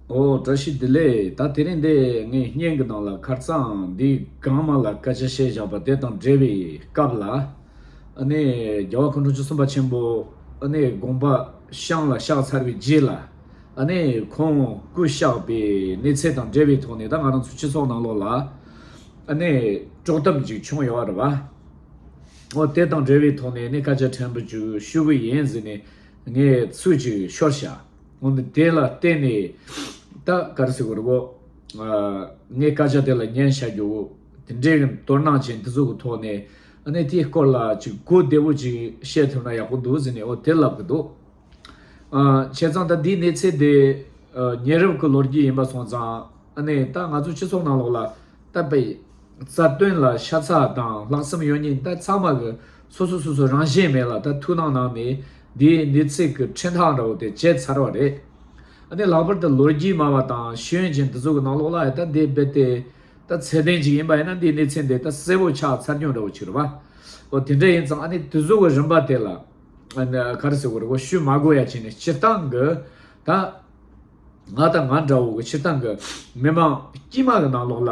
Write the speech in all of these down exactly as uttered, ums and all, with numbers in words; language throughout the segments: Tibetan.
ཨོ། བཀྲ་ཤིས་བདེ་ལེགས། ད་དེ་རིང་འདི་ངའི་བརྙན་གྱི་ནང་ལ་ཁ་རྩང་འདི་གང་མ་ལ་སྐད་ཆ་བཤད་བཞག་པ་དེ་དང་འབྲེལ་བའི་སྐབས་ལ། ཨ་ནི་རྒྱལ་བ་སྐུ་ཕྲེང་བཅུ་གསུམ་པ་ཆེན་པོ་ཨ་ནི་དགོངས་པ་བཤམས་ལ་བཞག་ཚར་བའི་རྗེས་ལ། ཨ་ནི་ཁོང་སྐུ་གཤེགས་པའི་གནས་ཚུལ་དང་འབྲེལ་བའི་ཐོག་ནས་ད་ང་རང་ཚོ་སྤྱི་ཚོགས་ནང་ལོགས་ལ་ཨ་ནི་དཀྲོག་གཏམ་ཅིག་བྱུང་ཡོད་རེད་བ། ཨོ། དེ་དང་འབྲེལ་བའི་ཐོག་ནས་ནི་སྐད་ཆ་ཕྲན་བུ་ཅིག་ཞུ་གི་ཡིན་ཟེར་ནས་ངས་ཚུལ་ཅིག་ཤོར་བཞག་འོ་ན་དེ་ལ་བརྟེན་ནས་ད་ག་རེ་ཟེར་དགོས་རེད་གོ། ཨ། ངས་སྐད་ཆ་དེ་ལ་ཉན་བཞག་རྒྱུ། དེ་འདྲའི་གི་དོ་སྣང་ཅན་དེ་ཚོ་གི་ཐོག་ནས་ཨ་ནི་དེའི་སྐོར་ལ་ཅིག་གོ་བདེ་པོ་ཅིག་བཤད་ཐུབ་ན་ཡག་པོ་འདུག་ཟེར་ནས་ཨོ་དེ་ལབ་གི་འདུག་ཨ། བྱས་ཙང་ད་འདིའི་གནས་ཚུལ་དེ་ཨ་ཉེ་རབས་ཀྱི་ལོ་རྒྱུས་ཡིན་པ་སོང་ཙང་ཨ་ནི་ད་ང་ཚོ་སྤྱི་ཚོགས་ནང་ལོགས་ལ། ད་དཔེ་རྩ་དོན་ལ་ཤ་ཚ་དང་ལྷག་བསམ་ཡོད་མཁན་ད་ཚང་མ་གི་སོ་སོ་སོ་སོ་རང་བཞིན་མེད་ལ་ད་ཐུགས་སྣང་གནང་ནས་འདིའི་གནས་ཚུལ་གི་འཕྲིན་ཐག་འདྲ་བོ་དེ་བྱས་ཚར་བ་རེད། ཨ་ནི་ལྷག་པར་དུ་ལོ་རྒྱུས་སྨྲ་བ་དང་ཤེས་ཡོན་ཅན་དེ་ཚོ་གི་ནང་ལོགས་ལ་ད་འདི་རྦད་དེ་ད་ཚད་ལྡན་ཅིག་ཡིན་པ་ཡིན་ན་འདིའི་གནས་ཚུལ་འདི་ད་གསལ་པོ་ཆགས་ཚར་མྱོང་འདྲ་བོ་ཅིག་རེད་བ། འོ་དེ་འདྲ་ཡིན་ཙང་ཨ་ནི་དེ་ཚོ་གི་རིམ་པ་དེ་ལ་ཨ་ནི་ག་རེ་ཟེར་དགོས་རེད་གོ། ཞུ་མ་དགོས་ཡ་བྱས་ནས་སྤྱིར་བཏང་གི་ད། ང་དང་ང་འདྲ་བོ་གི་སྤྱིར་བཏང་གི་མི་མང་དཀྱུས་མ་གི་ནང་ལོགས་ལ་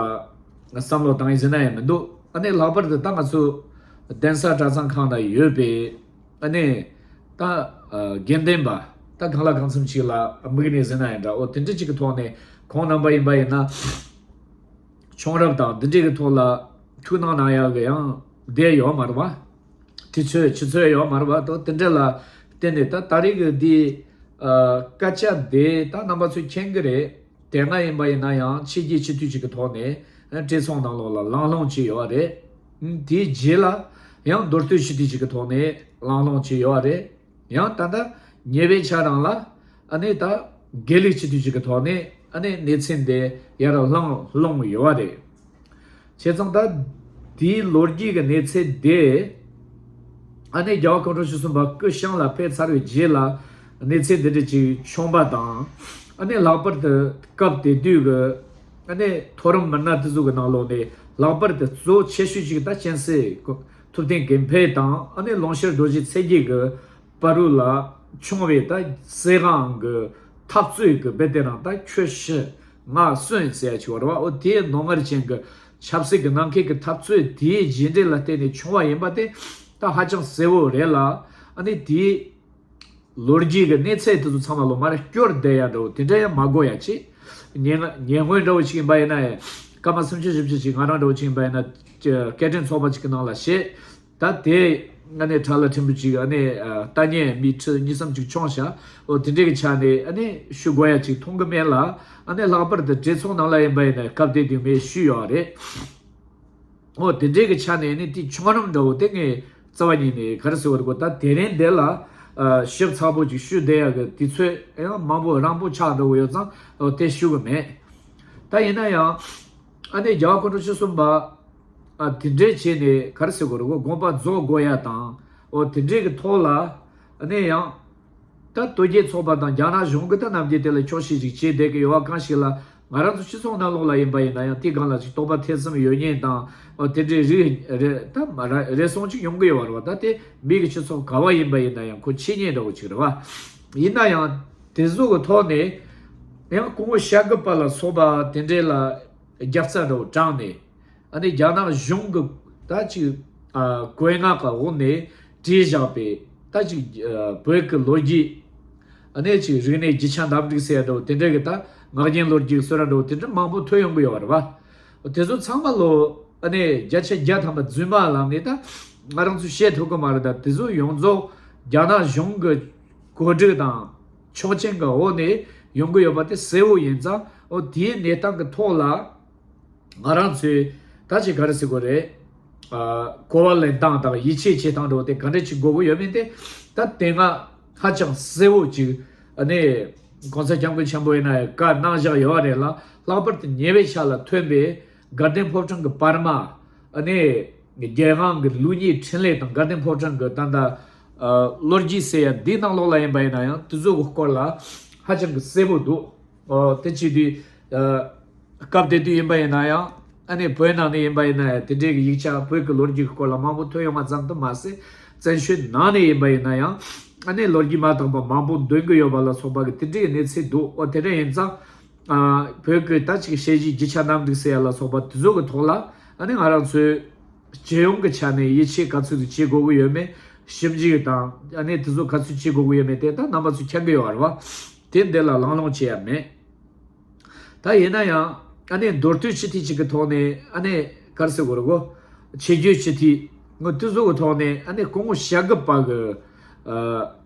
བསམ་བློ་བཏང་ཡིན་ཟེར་ན་ཡང་མི་འདུག་ཨ་ནི་ལྷག་པར་དུ་ད་ང་ཚོ་གདན་ས་གྲྭ་ཚང་ཁག་ན་ཡོད་པའི་ཨ་ནི་ད་ཨ་དགེ་འདུན་པ་ད་གང་ལ་གང་འཚམ་ཞིག་ལ་དམིགས་ནས་ཟེར་ན་ཡང་འདྲ། འོ་དེ་འདྲ་ཅིག་གི་ཐོག་ནས་ཁོང་རྣམ་པ་ཡིན་པ་ཡིན་ན་ཆུང་རབས་དང་འདི་འདྲ་གི་ཐོག་ལ་ཐུགས་སྣང་གནང་ཡག་གི་ཡང་བསྡད་ཡོད་མ་རེད་བ། དུས་ཚོད་ཕྱི་ཚོད་ཡོད་མ་རེད་བ། དོ་དེ་འདྲ་ལ་བརྟེན་ནས་ད་ད་རེས་ཀྱི་འདི་ཨ་སྐད་ཆ་དེ་ད་རྣམ་པ་ཚོས་མཁྱེན་གྱི་རེད། དེ་སྔ་ཡིན་པ་ཡིན་ན་ཡང་ཕྱི་རྒྱལ་སྤྱི་འཐུས་ཅིག་གི་ཐོག་ནས་ཨ་བཀྲས་མཐོང་ནང་ལོགས་ལ་ལང་ལོང་བྱས་ཡོད་རེད། ཨ་དེའི་རྗེས་ལ་ཡང་མདོ་སྟོད་སྤྱི་འཐུས་ཅིག་གི་ཐོག་ནས་ལང་ལོང་བྱས་ཡོད་རེད། ཡང་ད་ལྟ་ཉེ་བའི་ཆ་རང་ལ་ཨ་ནི་ད་དགེ་ལུགས་སྤྱི་འཐུས་ཅིག་གི་ཐོག་ནས་ཨ་ནི་གནས་ཚུལ་འདི་ཡར་ལངས་ལོང་ཡོད་པ་རེད། བྱས་ཙང་ད་དེའི་ལོ་རྒྱུས་ཀྱི་གནས་ཚུལ་འདི་ཨ་ནི་རྒྱལ་བ་སྐུ་ཕྲེང་བཅུ་གསུམ་པ་སྐུ་བཤམས་ལ་ཕེབས་ཚར་བའི་རྗེས་ལ་གནས་ཚུལ་འདི་འདྲ་ཅིག་བྱུང་པ་དང་། ཨ་ནི་ལྷག་པར་དུ་སྐབས་དེ་དུས་ཀྱི་ཨ་ནི་མཐོ་རིམ་མི་སྣ་དེ་ཚོ་གི་ནང་ལོགས་ནས་ལྷག་པར་དུ་གཙོ་ཆེ་ཤོས་ཅིག་ད་སྤྱན་སྲས་ཐུབ་བསྟན་དགེ་འཕེལ་དང་ཨ་ནི་ལོངས་བཤད་རྡོ་རྗེ་ཚེ་རྒྱས་ཀྱི་བར་དུ་ལ་བྱུང་བའི་ད་སྲིད་དབང་གི་འཐབ་རྩོད་ཀྱི་རྦད་དེ་རང་ད་ཁྱོད་ཤི་ང་གསོན་ཟེར་ཡ་ཆེ་བ་རེད་བ། འོ་དེའི་རྣོ་ངར་ཅན་གྱི་ཆབ་སྲིད་ཀྱི་ནང་འཁོད་ཀྱི་འཐབ་རྩོད་དེའི་རྗེས་འབྲས་ལ་བརྟེན་ནས་བྱུང་བ་ཡིན་པ་དེ་ད་ཧ་ཅང་གསལ་བོ་རེད་ལ། ཨ་ནི་དེའི་ལོ་རྒྱུས་ཀྱི་གནས་ཚད་དེ་ཚོ་ཚང་མ་ལོ་མར་སྐྱོར་བསྡད་ཡ་འདྲ་བོ་དེ་འདྲ་ཡང་མ་དགོས་ཡ་ཅིག་ཉེ་ཉེ་སྔོན་འདྲ་བོ་ཅིག་ཡིན་པ་ཡིན་ན་ཡང་སྐར་མ་སུམ་ཅུ་བཞི་བཅུ་ཅིག་ང་རང་འདྲ་བོ་ཅིག་ཡིན་པ་ཡིན་ན་སྐད་འཕྲིན་ཚོགས་པ་ཅིག་གི་ནང་ལ་བཤད། ད་དེ་ཨ་ནི་ཁྲ་ལ་ཕྲན་བུ་ཅིག་ཨ་ནི་ཨ་ལྟ་ཉན་མི་ཁྲི་གཉིས་གསུམ་ཅིག་མཆོང་བཞག་འོ་དེ་འདྲའི་གི་ཆ་ནས་ཨ་ནི་ཞུ་དགོས་ཡ་ཅིག་མཐོང་གི་མེད་ལ། ཨ་ནི་ལྷག་པར་དུ་བགྲེས་ཚོགས་ནང་ལ་ཡིན་པ་ཡིན་ན་སྐབས་དེ་དུས་ངས་ཞུས་ཡོད་རེད། འོ་དེ་འདྲའི་གི་ཆ་ནས་ཨ་ནི་དེ་ཆུང་རིམ་འདྲ་བོ་དེ་ངས་རྩ་བ་ཉིད་ནས་ག་རེ་ཟེར་བ་རེད་གོ། ད་དེ་རིང་འདི་ལ་ཨ་ཞིབ་ཚགས་པོ་ཅིག་ཞུ་བསྡད་ཡ་གི་དུས་ཚོད་ཡང་མང་པོ་རིང་པོ་ཆགས་འགྲོ་གི་ཡོད་ཙང་འོ་དེ་ཞུ་གི་མེད། ད་ཡིན་ན་ཡང་ཨ་ནི་རྒྱལ་བ་སྐུ་ཕྲེང་བཅུ་གསུམ་པ། ཨ་དེ་འདྲས་བྱས་ནས་ག་རེ་ཟེར་དགོས་རེད་གོ། དགོངས་པ་རྫོགས་དགོས་ཡ་དང་། འོ་དེ་འདྲས་ཀྱི་ཐོག་ལ་ཨ་ནི་ཡང་ད་དོལ་རྒྱལ་ཚོགས་པ་དང་རྒྱ་ནག་གཞུང་གི་ད་ནམ་རྒྱུན་དེ་ལ་འཁྱོག་བཤད་ཅིག་བྱས་བསྡད་ཀྱི་ཡོད་པ་གང་ཞིག་ལ། ང་རང་ཚོ་སྤྱི་ཚོགས་ནང་ལོགས་ལ་ཡིན་པ་ཡིན་ན་ཡང་དེ་སྒང་ལ་ཅིག་དོགས་པ་ཐེ་ཚོམ་ཡོད་མཁན་དང་། འོ་དེ་འདྲས་རིགས་རེ་ད་མ་རེ་རེ་ཟུང་ཅིག་ཡོང་གི་ཡོད་པ་རེད་བ། ད་དེ་མི་གི་སྤྱི་ཚོགས་ག་བ་ཡིན་པ་ཡིན་ན་ཡང་ཁོ་ཆེ་ཉེས་འདྲ་བོ་ཅིག་རེད་བ། ཡིན་ན་ཡང་དེ་ཚོ་གི་ཐོག་ནས་ཡང་སྐུ་ངོ་ཤཱཀྱ་པ་ལ་སོགས་པ་དེ་འདྲས་ལ་རྒྱབ་རྩ་འདྲ་བོ་དྲངས་ནས། ཨ་ནི་རྒྱ་ནག་གཞུང་གི་ད་ཅིག་ཨ་གོད་མངགས་ཀྱི་འོག་ནས་བྲིས་བཞག་པའི་ད་ཅིག་ཨ་བོད་ཀྱི་ལོ་རྒྱུས། ཨ་ནི་ཅིག་རིག་གནས་རྒྱུ་ཆ་འདེམས་སྒྲིག་ཟེར་ཡ་འདྲ་བོ་དེ་འདྲ་གི་ད་ངག་རྒྱུན་ལོ་རྒྱུས་གསོལ་ར་འདྲ་བོ་དེ་འདྲ་མང་པོ་ཐོན་ཡོང་གི་ཡོད་པ་རེད་བ། དེ་ཚོ་ཚང་མ་ལོ་ཨ་ནི་བརྒྱ་ཆ་བརྒྱ་ཐམ་པ་རྫུན་མ་ལབ་ནས་ད་ང་རང་ཚོས་བཤད་ཐུབ་ཀྱི་མ་རེད། ད་དེ་ཚོ་ཡོངས་རྫོགས་རྒྱ་ནག་གཞུང་གི་གོ་སྒྲིག་དང་ཆོག་མཆན་གྱི་འོག་ནས་ཡོང་གི་ཡོད་པ་དེ་གསལ་བོ་ཡིན་ཙང་། འོ་དེའི་གནས་སྟངས་ཀྱི་ཐོག་ལ། ང་རང་ཚོས་ད་ཅིག་ག་རེ་ཟེར་དགོས་རེད། ཨ་གོ་བ་ལེན་སྟངས་དང་ཡིད་ཆེས་བྱེད་སྟངས་འདྲ་བོ་དེ་ག་འདྲ་ཅིག་དགོས་ཀྱི་ཡོད་མེད་དེ་ད་དེ་སྔ་ཧ་ཅང་གསལ་བོ་ཅིག་ཨ་ནི་གོང་ས་སྐྱབས་མགོན་ཆེན་པོ་ཡིན་ན་ཡང་བཀའ་གནང་བཞག་ཡོད་རེད་ལ། ལྷག་པར་དུ་ཉེ་བའི་ཆར་ལ་ཐོན་པའི་དགའ་ལྡན་ཕོ་བྲང་གི་པར་མ། ཨ་ནི་རྒྱལ་དབང་གི་ལུགས་གཉིས་འཕྲིན་ལས་དང་དགའ་ལྡན་ཕོ་བྲང་གི་ད་ལྟ་ཨ་ལོ་རྒྱུས་ཟེར་ཡ་འདི་ནང་ལོགས་ལ་ཡིན་པ་ཡིན་ན་ཡང་དེ་ཚོ་གི་སྐོར་ལ་ཧ་ཅང་གི་གསལ་པོ་འདུག་ཨོ་དེ་བྱེད་དུས་ཨ་སྐབས་དེ་དུས་ཡིན་པ་ཡིན་ན་ཡང་ཨ་ནི་བོད་ནང་ནས་ཡིན་པ་ཡིན་ན་ཡང་དེ་འདྲའི་གི་ཡིག་ཆ་བོད་ཀྱི་ལོ་རྒྱུས་ཀྱི་སྐོར་ལ་མང་པོ་ཐོན་ཡོང་བ་ཙམ་དུ་མ་ཟད། བཙན་བྱོལ་ནང་ནས་ཡིན་པ་ཡིན་ན་ཡང་ཨ་ནི་ལོ་རྒྱུས་མ་དག་པ་མང་པོ་འདོན་གྱི་ཡོད་པ་ལ་སོགས་པ་གི་དེ་འདྲའི་གནས་ཚུལ་འདུག་ཨོ་དེ་འདྲ་ཡིན་ཙང་། ཨ་བོད་ཀྱི་ད་ཅིག་བཤད་གཞིའི་རྒྱུ་ཆ་རྣམ་འགྲིག་ཟེར་ཡ་ལ་སོགས་པ་དེ་ཚོ་གི་ཐོག་ལ་ཨ་ནི་ང་རང་ཚོས་སྤྱི་ཡོངས་ཀྱི་ཆ་ནས་ཡིད་ཆེས་ག་ཚོད་ཅིག་བྱེད་དགོས་ཀྱི་ཡོད་མེད། ཞིབ་འཇུག་དང་ཨ་ནི་དེ་ཚོ་ག་ཚོད་བྱེད་དགོས་ཀྱི་ཡོད་མེད་དེ་ད་རྣམ་པ་ཚོས་མཁྱེན་གྱི་ཡོད་རེད་བ། དེ་འདི་ལ་གླེང་སློང་བྱེད་ཡ་མེད། ད་ཡིན་ན་ཡང་ཨ་ནི་མདོར་བསྡུས་སྤྱི་འཐུས་གཅིག་གི་ཐོག་ནས་ཨ་ནི་ག་རེ་ཟེར་དགོས་རེད་གོ། ཆེས་མཐོའི་སྤྱི་འཐུས་ངོ་དེ་ཚོ་གི་ཐོག་ནས་ཨ་ནི་སྐུ་ངོ་ཤཱཀྱ་པ་གི་ཨ་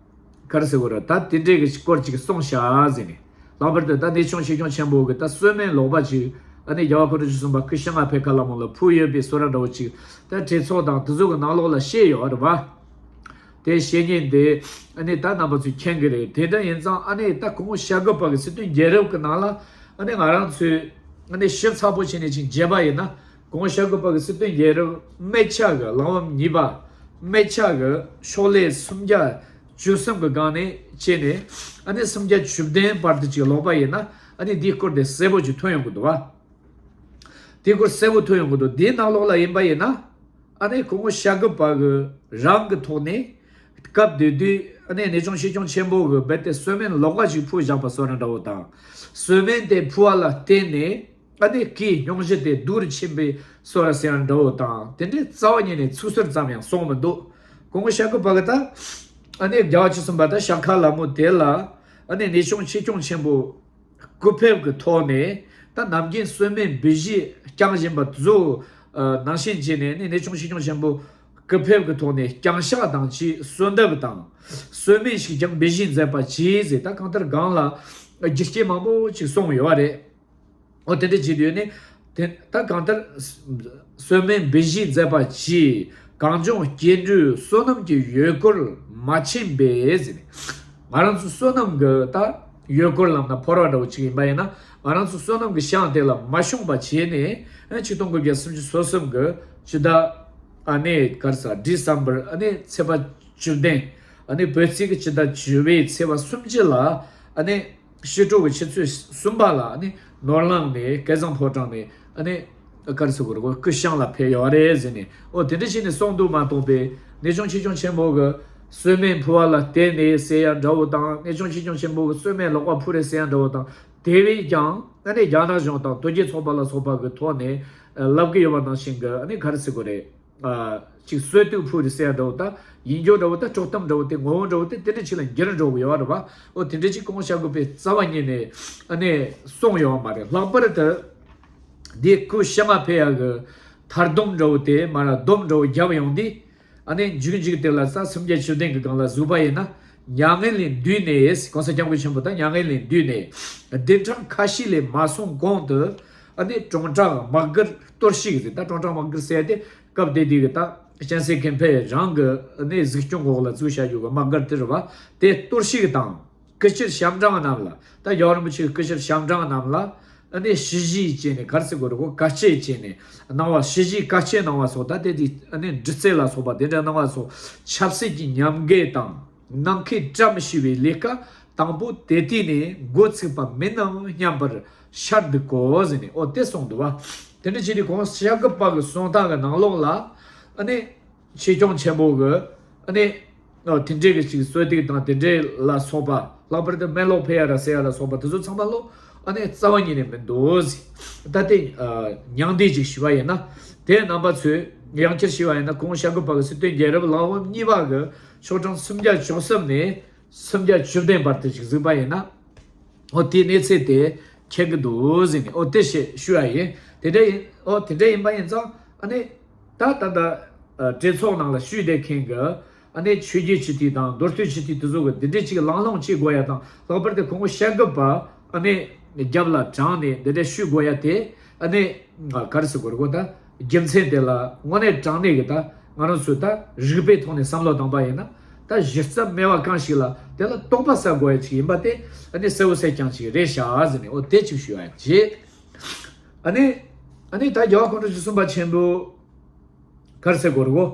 ག་རེ་ཟེར་དགོས་རེད། ད་དེ་འདྲའི་གི་སྐོར་ཅིག་གསུངས་ཤག་ཟེར་ནས། ལྷག་པར་དུ་ད་གནས་ཆུང་ཆེ་ཆུང་ཆེན་པོ་གི་ད་གསོལ་སྨན་ལོག་པ་ཅིག་ཨ་ནི་རྒྱལ་བ་སྐུ་ཕྲེང་བཅུ་གསུམ་པ་སྐུ་ཞབས་ལྔ་ཕེབས་ཁ་ལ་མོ་ལ་ཕུལ་ཡོད་པའི་བཟོ་འདྲ་འདྲ་བོ་ཅིག་ད་གྲོས་ཚོགས་དང་དེ་ཚོ་གི་ནང་ལོགས་ལ་བཤད་ཡོད་རེད་བ། དེ་བཤད་མཁན་དེ་ཨ་ནི་ད་རྣམ་པ་ཚོས་མཁྱེན་གི་རེད། དེ་འདྲ་ཡིན་ཙང་ཨ་ནི་ད་སྐུ་ངོ་ཤཱཀྱ་པ་གི་སྲིད་དོན་རྒྱལ་རབས་ཀྱི་ནང་ལ་ཨ་ནི་ང་རང་ཚོས་ཨ་ནི་ཞིབ་ཚགས་པོ་བྱས་ནས་ཅིག་མཇལ་པ་ཡིན་ན། སྐུ་ངོ་ཤཱཀྱ་པ་གི་སྲིད་དོན་རྒྱལ་རབས་དམིགས་བྱ་གི་ལམ་བམ་གཉིས་པ། དམིགས་བྱ་གི་ཤོག་ལྷེ་སུམ་བརྒྱ་བཅུ་གསུམ་གི་སྒང་ནས་བྱས་ནས་ཨ་ནི་སུམ་བརྒྱ་བཅུ་བདུན་བར་དུ་ཅིག་ལོག་པ་ཡིན་ན་ཨ་ནི་འདིའི་སྐོར་དེ་གསལ་པོ་ཅིག་ཐོན་ཡོང་གི་འདུག་བ། དེའི་སྐོར་གསལ་པོ་ཐོན་ཡོང་གི་འདུག་དེའི་ནང་ལོགས་ལ་ཡིན་པ་ཡིན་ན། ཨ་ནི་སྐུ་ངོ་ཤཱཀྱ་པ་གི་རང་གི་ཐོག་ནས་སྐབས་དེ་དུས་ཨ་ནི་གནས་ཆུང་ཆེ་ཆུང་ཆེན་པོ་གི་རྦད་དེ་གསོལ་སྨན་ལོག་པ་ཞིག་ཕུལ་བཞག་པ་བཟོ་འདྲ་འདྲ་བོ་དང་། གསོལ་སྨན་དེ་ཕུལ་བ་ལ་བརྟེན་ནས་ཨ་ནི་སྐུའི་སྙུང་གཞི་དེ་སྡུག་རུ་ཕྱིན་པའི་བཟོ་འདྲ་ཟེར་ཡ་འདྲ་བོ་དང་དེ་འདྲའི་རྩ་བ་ཉིད་ནས་ཚིག་ཟུར་ཙམ་ཡང་གསུངས་མི་འདུག་སྐུ་ངོ་ཤཱཀྱ་པ་གི་ད་ཨ་ནི་རྒྱལ་བ་བཅུ་གསུམ་པ་ད་ཞབས་ཁ་ལ་མོ་དེ་ལ་ཨ་ནི་གནས་ཆུང་ཆེ་ཆུང་ཆེན་པོ། སྐུ་ཕེབས་ཀྱི་ཐོག་ནས་ད་ནམ་རྒྱུན་གསོལ་སྨན་འབུལ་བཞེས་བསྐྱངས་བཞིན་པ་དེ་ཚོ་ནང་བཞིན་བྱས་ནས་ནི་གནས་ཆུང་ཆེ་ཆུང་ཆེན་པོ་སྐུ་ཕེབས་ཀྱི་ཐོག་ནས་བསྐྱངས་ཞག་དང་ཅིག་གསོལ་འདེབས་དང་གསོལ་སྨན་ཞིག་ཀྱང་འབུལ་བཞེས་མཛད་པ་བྱས་ཟེར། ད་གང་ལྟར་སྒང་ལ་རྒྱུ་རྐྱེན་མང་པོ་ཅིག་གསུངས་ཡོད་པ་རེད། འོ་དེ་འདྲ་བྱས་དུས་ནི་དེ་ད་གང་ལྟར་གསོལ་སྨན་འབུལ་བཞེས་མཛད་པ་གྱིས་གངས་ལྗོངས་སྐྱེ་འགྲོའི་བསོད་ནམས་ཀྱི་འོད་སྐུར་མ་ཕྱིན་པས་ཟེར་ནས། ང་རང་ཚོ་བསོད་ནམས་ཀྱི་ད་འོད་སྐུར་ལམ་ན་ཕོར་བ་འདྲ་བོ་ཅིག་ཡིན་པ་ཡིན་ན། ང་རང་ཚོ་བསོད་ནམས་ཀྱི་ཤིང་དེ་ལ་མ་ཤོང་པ་བྱས་ནས་ཆིག་སྟོང་དགུ་བརྒྱ་སུམ་ཅུ་སོ་གསུམ་གྱི་ཕྱི་ཟླ་ཨ་ནི་ག་རེ་ཟ་ཌི་སེམ་བར་ཨ་ནི་ཚེས་པ་བཅུ་བདུན་ཨ་ནི་བོད་ཚེས་ཀྱི་ཕྱི་ཟླ་བཅུ་པའི་ཚེས་པ་སུམ་ཅུ་ལ་ཨ་ནི། ཕྱི་དྲོ་གི་ཆུ་ཚོད་གསུམ་པ་ལ་ནི་ནོར་གླིང་ནས་སྐལ་བཟང་ཕོ་བྲང་ནས་ནི་ག་རེ་ཟེར་དགོས་རེད་གོ། སྐུ་ཞབས་ལ་ཕེབས་ཡོད་རེད་ཟེར་ནས། འོ་དེ་འདྲ་བྱས་ནས་གསུངས་འདུག་མ་གཏོགས་པའི་གནས་ཆུང་ཆེ་ཆུང་ཆེན་པོ་གི་གསོལ་སྨན་ཕུལ་བ་ལ་བརྟེན་ནས་ཟེར་ཡ་འདྲ་བོ་དང་། གནས་ཆུང་ཆེ་ཆུང་ཆེན་པོ་གི་གསོལ་སྨན་ལོག་པ་ཕུལ་རེད་ཟེར་ཡ་འདྲ་བོ་དང་། དེ་བས་ཀྱང་ཨ་ནི་རྒྱ་ནག་གཞུང་དང་དོལ་རྒྱལ་ཚོགས་པ་ལ་སོགས་པ་གི་ཐོག་ནས་ལབ་གི་ཡོད་པ་ནང་བཞིན་གི་ཨ་ནི་ག་རེ་ཟེར་དགོས་རེད། ཅིག་གསོལ་གཏུག་ཕུལ་རེད་ཟེར་ཡ་འདྲ་བོ་དང་། ཡིན་རྒྱུ་འདྲ་བོ་དང་། དཀྲོག་གཏམ་འདྲ་བོ་དེ་ངོ་བོ་འདྲ་བོ་དེ་དེ་འདྲ་ཅིག་ལ་འགྱུར་འགྲོ་གི་ཡོད་རེད་བ། འོ་དེ་འདྲ་ཅིག་སྐུ་ངོ་ཤཱཀྱ་པས་རྩ་བ་ཉིད་ནས་ཨ་ནི་གསུངས་ཡོད་མ་རེད། ལྷག་པར་དུ་འདི་སྐུ་ཞབས་ལྔ་ཕེབས་ཡ་གི་མཐར་སྡོམ་འདྲ་བོ་དེ་མར་སྡོམ་འདྲ་བོ་བརྒྱབ་ཡོང་དུས། ཨ་ནི་མཇུག་མཇུག་དེ་ལ་ས་སུམ་བརྒྱ་བཅུ་བདུན་གི་སྒང་ལ་གཟིགས་པ་ཡིན་ན། མྱ་ངན་ལས་འདས་ནས། གོང་ས་སྐྱབས་མགོན་ཆེན་པོ་དང་མྱ་ངན་ལས་འདས་ནས། བདུན་ཕྲག་ཁ་ཤས་ལས་མ་སོང་གོང་དུ་ཨ་ནི་གྲོང་བྲག་དམག་སྒར་གཏོར་བཤིག་ཟེར། ད་གྲོང་བྲག་དམག་སྒར་ཟེར་ཡ་དེ་སྐབས་དེ་དུས་ཀྱི་ད་གཅན་གཟན་ཀུན་ཕེབས་རང་གི་ཨ་ནི་གཟིགས་སྐྱོང་འོག་ལ་བཙུགས་བཞག་ཡོད་པའི་དམག་སྒར་དེ་རེད་བ། དེ་གཏོར་བཤིག་དང་། སྐུ་ཕྱིར་ཞབས་འབྲིང་རྣམས་ལ། ད་རྒྱལ་བ་རིན་པོ་ཆེའི་སྐུ་ཕྱིར་ཞབས་འབྲིང་རྣམས་ལ་ཨ་ནི་ཞི་བྱེད་བྱས་ནས། ག་རེ་ཟེར་དགོས་རེད་གོ། བཀའ་ཆད་བྱས་ནས་གནང་བ། ཞི་བྱེད་བཀའ་ཆད་གནང་བ་སོགས། ད་དེ་དུས་ཨ་ནི་འདྲི་རྩད་ལ་སོགས་པ་དེ་འདྲ་གནང་བ་སོགས་ཆབ་སྲིད་ཀྱི་ཉམས་རྒུད་དང་ནམ་མཁའི་བཀྲ་མི་ཤིས་པའི་ལས་ཀ་དང་པོ་དེ་དུས་ནས་འགོ་ཚུགས་པ་མིན་ནམ་སྙམ་པར་ཤར་འདུག་གོ་ཟེར་ནས། འོ་དེ་གསུངས་འདུག་བ། དེ་འདྲ་བྱས་ཏེ་གོང་ས་སྐྱབས་མགོན་པ་གི་གསུང་སྟངས་ཀྱི་ནང་ལོགས་ལ་ཨ་ནི་ཆེ་ཆུང་ཆེན་པོ་གི་ཨ་ནི་འོ་དེ་འདྲའི་གི་ཅིག་གསོལ་འདེབས་དང་དེ་འདྲའི་ལ་སོགས་པ། ལྷག་པར་དུ་སྨན་ལོག་ཕེབས་ཡ་ར་ཟེར་ཡ་ལ་སོགས་པ་དེ་ཚོ་ཚང་མ་ལོ་ཨ་ནི་རྩ་བ་ཉིད་ནས་མི་འདུག་ཟེར། ད་དེ་མྱང་འདས་ཅིག་ཞུ་བ་ཡིན་ན། དེ་རྣམ་པ་ཚོས་ཡང་བསྐྱར་ཞུ་བ་ཡིན་ན། གོང་ས་སྐྱབས་མགོན་པ་གི་སྲིད་དོན་རྒྱལ་རབས་ལམ་བམ་གཉིས་པ་གི་ཤོག་གྲངས་སུམ་བརྒྱ་བཅུ་གསུམ་ནས། སུམ་བརྒྱ་བཅུ་བདུན་བར་དུ་ཅིག་གཟིགས་པ་ཡིན་ན། འོ་དེའི་གནས་ཚུལ་དེ་མཁྱེན་གྱི་འདུག་ཟེར་ནས། འོ་དེ་ཞེས་ཞུ་ཡ་ཡིན། དེ་འདྲ་ཡིན། འོ་དེ་འདྲ་ཡིན་པ་ཡིན་ཙང་ཨ་ནི་ད་ད་ལྟ་གྲོས་ཚོགས་ནང་ལ་བཞུགས་བསྡད་མཁན་གྱི་ཨ་ནི་ཆོས་བརྒྱུད་སྤྱི་འཐུས་དང་མདོ་སྟོད་སྤྱི་འཐུས་དེ་ཚོ་གི་འདི་འདྲའི་ཅིག་གླེང་སློང་བྱེད་དགོས་ཡ་དང་། ལྷག་པར་དུ་སྐུ་ངོ་ཤཱཀྱ་པ་ཨ་ནི་རྒྱབ་ལ་དྲངས་ནས་འདི་འདྲ་ཞུ་དགོས་ཡ་དེ་ཨ་ནི་ག་རེ་ཟེར་དགོས་རེད་གོ། ད་རྒྱུ་མཚན་དེ་ལ་དངོས་གནས་དྲང་གནས་ཀྱི་ད་ང་རང་ཚོས་ད་རིགས་པའི་ཐོག་ནས་བསམ་བློ་བཏང་པ་ཡིན་ན། ད་གཞི་རྩ་སྨྲ་བ་གང་ཞིག་ལ་དེ་ལ་དོགས་པ་ཟ་དགོས་ཡ་ཅིག་ཡིན་པ་དེ་ཨ་ནི་གསལ་བོ་གསལ་རྐྱང་ཅིག་རེད་ཤག་ཟེར་ནས། འོ་དེ་ཅིག་ཞུ་ཡ་བྱེད། ཨ་ནི་ཨ་ནི་ད་རྒྱལ་བ་སྐུ་ཕྲེང་བཅུ་གསུམ་པ་ཆེན་པོ་ག་རེ་ཟེར་དགོས་རེད་གོ།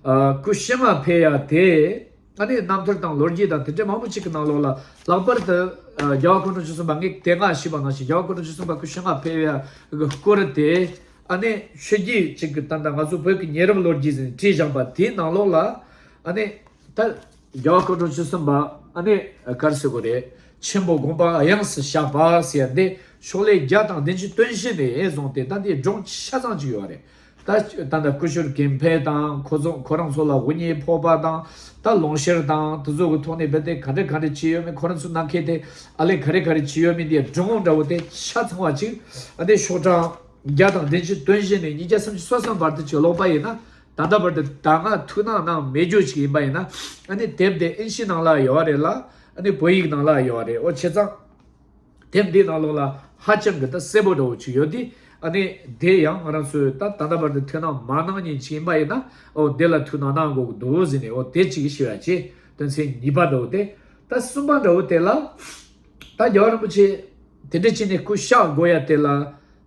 ཨ་སྐུ་ཕྱི་མ་ཕེབས་ཡ་དེ། ཨ་ནི་རྣམ་ཐར་དང་ལོ་རྒྱུས་དང་དེ་འདྲ་མང་པོ་ཅིག་གི་ནང་ལོགས་ལ། ལྷག་པར་དུ་ཨ་རྒྱལ་བ་སྐུ་ཕྲེང་བཅུ་གསུམ་པ། ངས་དེ་སྔ་ཞུས་པ་ནང་བཞིན་རྒྱལ་བ་སྐུ་ཕྲེང་བཅུ་གསུམ་པ་སྐུ་ཕྱི་མ་ཕེབས་ཡ་གི་སྐོར་དེ་ཨ་ནི་ཆོས་བརྒྱུད་ཅིག་གི་ད་ལྟ་ང་ཚོ་བོད་ཀྱི་ཉེ་རབས་ལོ་རྒྱུས་ཟེར་ནས་བྲིས་བཞག་པ་དེའི་ནང་ལོགས་ལ། ཨ་ནི་ད་རྒྱལ་བ་སྐུ་ཕྲེང་བཅུ་གསུམ་པ་ཨ་ནི་ག་རེ་ཟེར་དགོས་རེད། ཆེན་པོ་དགོངས་པ་དབྱངས་སུ་བཞག་པ་ཟེར་ཡ་འདི་ ཕྱོགས་ལས་བརྒྱ་དང་བདུན་ཅུ་དོན་བཞི་ནས་བཟུང་སྟེ་ད་འདི་སྒྲུང་ཆ་ཚང་ཅིག་ཡོད་རེད། ད་ད་ལྟ་སྐུ་ཞབས་ཀུན་ཕན་དང་ཁོ་ཚོ་ཁོ་རང་ཚོ་ལ་དབུ་བརྙེས་ཕོག་པ་དང་ད་ལོངས་སྤྱོད་དང་དེ་ཚོ་གི་ཐོག་ནས་རྦད་དེ་ག་འདྲ་ག་འདྲ་བྱས་ཡོད་མེད། ཁོ་རང་ཚོ་ནམ་མཁའི་དེ་ཨ་ལས་ག་རེ་ག་རེ་བྱས་ཡོད་མེད་འདི་སྒྲུང་འདྲ་བོ་དེ་ཆ་ཚང་བ་ཅིག་ཨ་འདི་ཤོག་གྲངས་བརྒྱ་དང་བདུན་ཅུ་དོན་བཞི་ནས་ཉིས་བརྒྱ་སུམ་ཅུ་སོ་གསུམ་བར་དུ་ཅིག་ཀློག་པ་ཡིན་ན། ད་ལྟ་བར་དུ་ད་སྔ་ཐུགས་སྣང་གནང་མེད་རྒྱུ་ཞིག་ཡིན་པ་ཡིན་ན། ཨ་ནི་དེབ་དེ་ཨིན་ཇི་ནང་ལ་ཡོད་རེད་ལ། ཨ་ནི་བོད་ཡིག་ནང་ལ་ཡོད་རེད། འོ་བྱས་ཙང་དེབ་འདི་ནང་ལོགས་ལ་ཧ་ཅང་གི་ད་གསལ་པོ་འདྲ་བོ་ཅིག་ཡོད་དེ། ཨ་ནི་དེ་ཡང་ང་རང་ཚོས་ད་ད་ལྟ་བར་དུ་ཐུགས་སྣང་མ་གནང་མཁན་ཅིག་ཡིན་པ་ཡིན་ན། འོ་དེ་ལ་ཐུགས་སྣང་གནང་དགོས་ཀྱི་འདུག་ཟེར་ནས། འོ་དེ་གཅིག་ཞུ་ཡ་བྱས། དོན་ཚན་གཉིས་པ་འདྲ་བོ་དེ། ད་གསུམ་པ་འདྲ་བོ་དེ་ལ། ད་རྒྱལ་བ་རིན་པོ་ཆེ་དེ་འདྲ་བྱས་ནས་སྐུ་གཤེགས་དགོས་ཡ་དེ་ལ།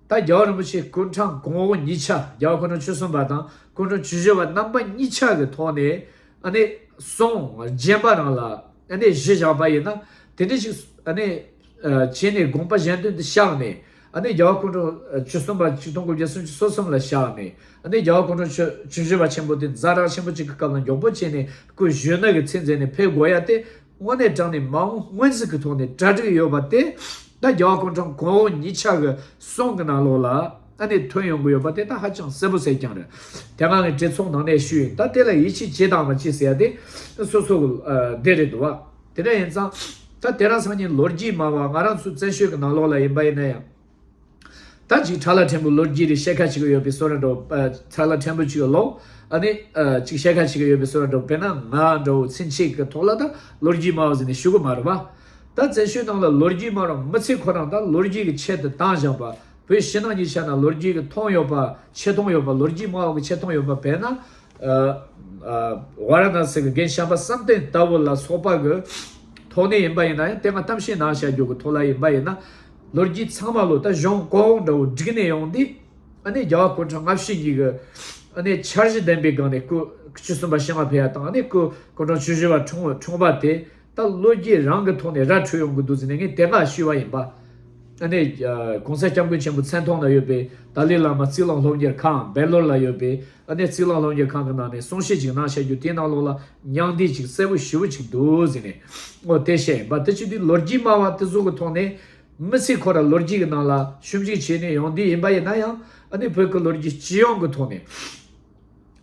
ད་རྒྱལ་བ་རིན་པོ་ཆེ་སྐུ་ཕྲེང་གོང་འོག་གཉིས་ཆ། རྒྱལ་བ་སྐུ་ཕྲེང་བཅུ་གསུམ་པ་དང་སྐུ་ཕྲེང་བཅུ་བཞི་པ་རྣམ་པ་གཉིས་ཆ་གི་ཐོག་ནས་ཨ་ནི་གསུང་རྗེན་པ་རང་ལ་ཨ་ནི་གཞི་བཞག་པ་ཡིན་ན། དེ་འདྲ་ཞིག་ཨ་ནི་བྱས་ནས་དགོངས་པ་གཞན་དོན་དུ་བཞག་ནས། ཨ་ནི་རྒྱལ་བ་སྐུ་ཕྲེང་བཅུ་གསུམ་པ་ཆིག་སྟོང་དགུ་བརྒྱ་སུམ་ཅུ་སོ་གསུམ་ལ་གཤེགས་ནས། ཨ་ནི་རྒྱལ་བ་སྐུ་ཕྲེང་བཅུ་བཅུ་བཞི་པ་ཆེན་པོ་དེ་ཛ་དྲག་ཆེན་པོ་གཅིག་གི་སྐབས་ལ་མགྱོགས་པོ་བྱས་ནས་སྐུ་གཞོན་ནུ་གི་ཚད་འཛིན་ནས་ཕེབས་དགོས་ཡ་དེ། དངོས་གནས་དྲང་གནས་མ་འོངས་སྔོན་གཟིགས་ཀྱི་ཐོག་ནས་གྲ་སྒྲིག་ཡོད་པ་དེ། ད་རྒྱལ་བ་སྐུ་ཕྲེང་གོང་འོག་གཉིས་ཆ་གི་གསུང་གི་ནང་ལོགས་ལ་ཨ་ནི་ཐོན་ཡོང་གི་ཡོད་པ་དེ་ད་ཧ་ཅང་གསལ་པོ་གསལ་རྐྱང་རེད། དེ་སྔ་ངས་གྲོས་ཚོགས་ནང་ནས་ཞུས་ཡིན། ད་དེ་ལ་ཡིད་ཆེས་བྱེད་དང་མ་བྱེད་ཟེར་ཡ་དེ་སོ་སོ་གི་ཨ་འདི་རེད་འདུག་བ། དེ་འདྲ་ཡིན་ཙང་ད་དེང་རབས་སང་ཉིན་ལོ་རྒྱུས་སྨྲ་བ་ང་རང་ཚོའི་བཙན་བྱོལ་གྱི་ནང་ལོགས་ལ་ཡིན་པ་ཡིན་ན་ཡང་། ད་ཅིག་ཁྲ་ལ་ཕྲན་བུ་ལོ་རྒྱུས་རེ་བཤད་ཁ་ཅིག་ཡོད་པའི་བཟོ་འདྲ་འདྲ་བོ། ཨ་ཁྲ་ལ་ཕྲན་བུ་ཅིག་ལོ། ཨ་ནི་ཨ་ཅིག་བཤད་ཁ་ཅིག་ཡོད་པའི་བཟོ་འདྲ་འདྲ་བོ། དཔེར་ན་ང་འདྲ་བོ་ཚུན་ཆད་ཀྱི་ཐོག་ལ་ད་ལོ་རྒྱུས་སྨྲ་བ་ཟེར་ནས་ཞུ་གི་མ་རེད་བ། ད་བཙན་བྱོལ་ནང་ལ་ལོ་རྒྱུས་སྨྲ་བ་མི་ཚེ་ཁོ་རང་ད་ལོ་རྒྱུས་ཀྱི་ཆེད་དུ་བཏང་བཞག་པ། བོད་ཕྱི་ནང་གཉིས་ཆ་ན་ལོ་རྒྱུས་ཀྱི་མཐོང་ཡོད་པ། ཆེ་མཐོང་ཡོད་པ། ལོ་རྒྱུས་སྨྲ་བ་གི་ཆེ་མཐོང་ཡོད་པ། དཔེར་ན། ཨ་ཨ་ཝཱ་ར་ཎ་སི་གི་རྒན་བྱམས་པ་བསམ་གཏན་ལྟ་བུ་ལ་སོགས་པ་གི་ཐོག་ནས་ཡིན་པ་ཡིན་ན་ཡང་། དེ་སྔ་གཏམ་བཤད་གནང་བཞག་རྒྱུ་གི་ཐོག་ལ་ཡིན་པ་ཡིན་ན། ལོ་རྒྱུས་ཚང་མ་ལོ་ད་གཞུང་གོ་འོག་འདྲ་བོ་བསྒྲིགས་ནས་ཡོང་དུས། ཨ་ནི་རྒྱལ་བ་སྐུ་ཕྲེང་ལྔ་བཅུ་ཉིད་ཀྱི་ཨ་ནི་འཆར་གཞི་ལྡན་པའི་སྒང་ནས་སྐུ་བཅུ་གསུམ་པ་ཕྱི་མ་ཕེབས་ཡ་དང་། ཨ་ནི་སྐུ་སྐུ་ཕྲེང་བཅུ་བཞི་པ་འཁྲུངས་འཁྲུངས་པ་དེ། ད་ལོ་རྒྱུས་རང་གི་ཐོག་ནས་ར་འཕྲོད་ཡོང་གི་འདུག་ཟེར་ནས་ངས་དེ་སྔ་ཞུས་པ་ཡིན་པ། ཨ་ནི་ཨ་༸གོང་ས་༸སྐྱབས་མགོན་ཆེན་པོ་མཚན་ཐོག་ན་ཡོད་པའི་ཏཱ་ལའི་བླ་མ་རྩིས་ལོ་སློབ་གཉེར་ཁང་སྦེང་ལོར་ལ་ཡོད་པའི་ཨ་ནི་རྩིས་ལོ་སློབ་གཉེར་ཁང་གི་ནང་ནས་གསུང་བཤད་ཅིག་གནང་བཞག་རྒྱུ་དེའི་ནང་ལོགས་ལ་མྱང་འདས་ཅིག་གསལ་པོ་ཞེ་པོ་ཅིག་འདུག་ཟེར་ནས། འོ་དེ་བཤད་ཡིན་པ། དེ་བྱེད་དུས་ལོ་རྒྱུས་སྨྲ་བ་དེ་ཚོ་གི་ཐོག་ནས་མི་ཚེ་ཁོ་ར་ལོ་རྒྱུས་ཀྱི་ནང་ལ་ཞིབ་འཇུག་བྱས་ནས་ཡོང་དུས་ཡིན་པ་ཡིན་ན་ཡང་། ཨ་ནི་བོད་ཀྱི་ལོ་རྒྱུས་སྤྱི་ཡོངས་ཀྱི་ཐོག་ནས།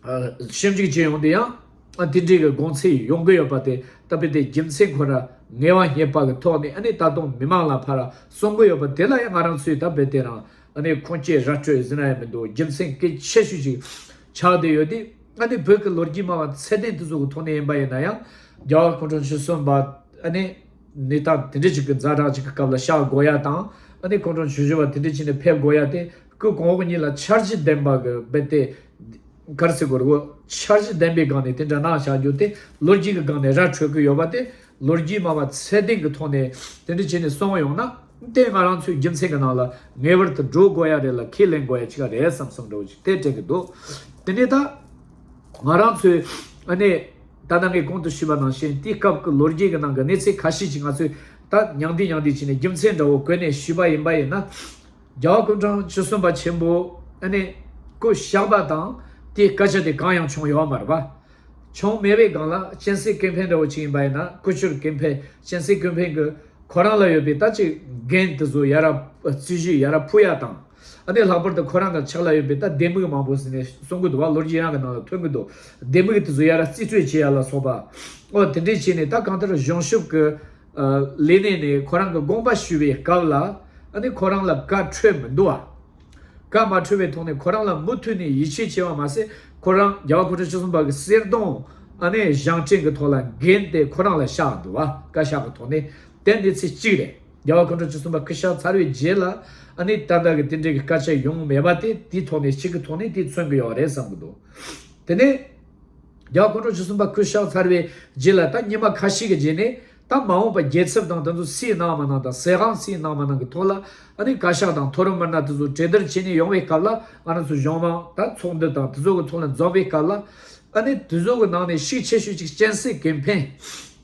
ཨ་ཞིབ་འཇུག་བྱེད་ཡོང་དུས་ཡང་། ཨ་དེ་འདྲའི་གི་དགོངས་ཚུལ་ཡོང་གི་ཡོད་པ་དེ། ད་རྦད་དེ་རྒྱུ་མཚན་ཁོ་ར་ངེས་པ་རྙེད་པ་གི་ཐོག་ནས་ཨ་ནི་ད་དུང་མི་མང་ལ་ཕར་གསུང་གི་ཡོད་པ་དེ་ལ་ཡང་ང་རང་ཚོས་ད་རྦད་དེ་རང་ཨ་ནི་ཁུངས་སྐྱེལ་ར་སྤྲོད་ཟེར་ན་ཡང་མི་འདུག་རྒྱུ་མཚན་གལ་ཆེ་ཤོས་ཤིག་ཆགས་བསྡད་ཡོད་དེ། ཨ་ནི་བོད་ཀྱི་ལོ་རྒྱུས་སྨྲ་བ་ཚད་ལྡན་དེ་ཚོ་གི་ཐོག་ནས་ཡིན་པ་ཡིན་ན་ཡང་། རྒྱལ་བ་སྐུ་ཕྲེང་བཅུ་གསུམ་པ་ཨ་ནི་གནས་སྟངས་དེ་འདྲ་ཅིག་གི་ཛ་དྲག་ཅིག་གི་སྐབས་ལ་གཤེགས་དགོས་ཡ་དང་། ཨ་ནི་སྐུ་ཕྲེང་བཅུ་བཞི་པ་དེ་འདྲ་བྱས་ནས་ཕེབས་དགོས་ཡ་དེ། སྐུ་གོང་འོག་གཉིས་ལ་འཆར་གཞི་ལྡན་པ་གི་རྦད་དེ། ག་རེ་ཟེར་དགོས་རེད་གོ། འཆར་གཞི་ལྡན་པའི་སྒང་ནས་དེ་འདྲ་གནང་བཞག་རྒྱུ་དེ་ལོ་རྒྱུས་ཀྱི་སྒང་ནས་ར་འཕྲོད་ཀྱི་ཡོད་པ་དེ། ལོ་རྒྱུས་སྨྲ་བ་ཚད་ལྡན་གྱི་ཐོག་ནས་དེ་འདྲ་བྱས་ནས་གསུངས་ཡོང་ན། དེ་ང་རང་ཚོའི་རྒྱུ་མཚན་གྱི་ནང་ལ་ངེས་པར་དུ་འགྲོ་དགོས་ཡ་རེད་ལ། ཁས་ལེན་དགོས་ཡ་ཅིག་རེད་བསམ་བསམ་འདྲ་བོ་ཅིག་དེ་དྲན་གྱི་འདུག་དེ་ནས་ད་ང་རང་ཚོས་ཨ་ནི་ད་ལྟ་ངས་གོང་དུ་ཞུས་པ་ནང་བཞིན། དེའི་སྐབས་ཀྱི་ལོ་རྒྱུས་ཀྱི་ནང་གི་གནས་ཚུལ་ཁ་ཤས་ཅིག་ང་ཚོས་ད་མྱང་འདས་མྱང་འདས་བྱས་ནས་རྒྱུ་མཚན་འདྲ་བོ་བཀོད་ནས་ཞུས་པ་ཡིན་པ་ཡིན་ན། རྒྱལ་བ་སྐུ་ཕྲེང་བཅུ་གསུམ་པ་ཆེན་པོ་ཨ་ནི་སྐུ་གཤེགས་པ་དང་དེའི་སྐད་ཆ་དེ་གང་ཡང་བྱུང་ཡོད་མ་རེད་པ། བྱུང་མེད་པའི་སྒང་ལ་སྤྱན་གཟིགས་ཀུན་ཕན་འདྲ་བོ་ཅིག་ཡིན་པ་ཡིན་ན། སྐུ་ཞབས་ཀུན་ཕན། སྤྱན་གཟིགས་ཀུན་ཕན་གྱི་ཁོ་རང་ལ་ཡོད་པའི་ད་ཅིག་འགན་དེ་ཚོ་ཡར་རྩིས་ཞུ་ཡར་ཕུལ་ཡ་དང་། ཨ་ནི་ལྷག་པར་དུ་ཁོ་རང་གི་ཕྱག་ལ་ཡོད་པའི་ད་ལྡེ་མིག་མང་པོ་ཟེར་ནས་གསུང་གི་འདུག་བ། ལོ་རྒྱུས་རང་གི་ནང་ལ་ཐོན་གི་འདུག་ལྡེ་མིག་དེ་ཚོ་ཡར་རྩིས་སྤྲོད་བྱེད་ཡ་ལ་སོགས་པ། ཨོ་དེ་འདྲས་བྱས་ནས་ད་གང་ལྟར་གཞུང་ཞབས་ཀྱི་ལས་གནས་ནས་ཁོ་རང་གི་དགོངས་པ་ཞུ་བའི་སྐབས་ལ། ཨ་ནི་ཁོ་རང་ལ་བཀའ་འཁྲོལ་མི་འདུག་བ། བཀའ་མ་འཁྲོལ་བའི་ཐོག་ནས་ཁོ་རང་ལ་མུ་མཐུད་ནས་ཡིད་ཆེས་བྱས་པ་མ་ཟད། ཁོ་རང་རྒྱལ་བ་སྐུ་ཕྲེང་བཅུ་གསུམ་པ་གི་གསེར་སྡོང་ཨ་ནི་བཞེངས་སྐྲུན་གྱི་ཐོག་ལ་འགན་དེ་ཁོ་རང་ལ་བཞག་འདུག་བ། བཀའ་ཤག་གི་ཐོག་ནས། དེ་འདི་ཚེ་གཅིག་རེད། རྒྱལ་བ་སྐུ་ཕྲེང་བཅུ་གསུམ་པ་སྐུ་གཤེགས་ཚར་བའི་རྗེས་ལ་ཨ་ནི་ད་ལྟ་གི་དེ་འདྲའི་གི་སྐད་ཆ་ཡོང་མེད་པ་དེ། དེའི་ཐོག་ནས་གཅིག་གི་ཐོག་ནས་དེ་མཚོན་གི་ཡོད་རེད་བསམ་གི་འདུག་དེ་ནས་རྒྱལ་བ་སྐུ་ཕྲེང་བཅུ་གསུམ་པ་སྐུ་གཤེགས་ཚར་བའི་རྗེས་ལ་ད་ཉི་མ་ཁ་ཤས་ཀྱི་རྗེས་ནས། ད་མ་འོངས་པ་རྒྱལ་ཚབ་དང་དེ་ཚོ་སུས་གནང་མ་གནང་དང་། ཟས་ཁང་སུས་གནང་མ་གནང་གི་ཐོག་ལ། ཨ་ནི་བཀའ་ཤག་དང་མཐོ་རིམ་མི་སྣ་དེ་ཚོ་གྲོས་བསྡུར་བྱས་ནས་ཡོང་བའི་སྐབས་ལ། ང་རང་ཚོ་གཞུང་མང་ད་ཚོགས་འདུ་དང་དེ་ཚོ་གི་ཐོག་ལ་འཛོམས་པའི་སྐབས་ལ། ཨ་ནི་དེ་ཚོ་གི་ནང་ནས་ཤུགས་ཆེ་ཤོས་ཅིག་སྤྱན་གཟིགས་ཀུན་ཕན།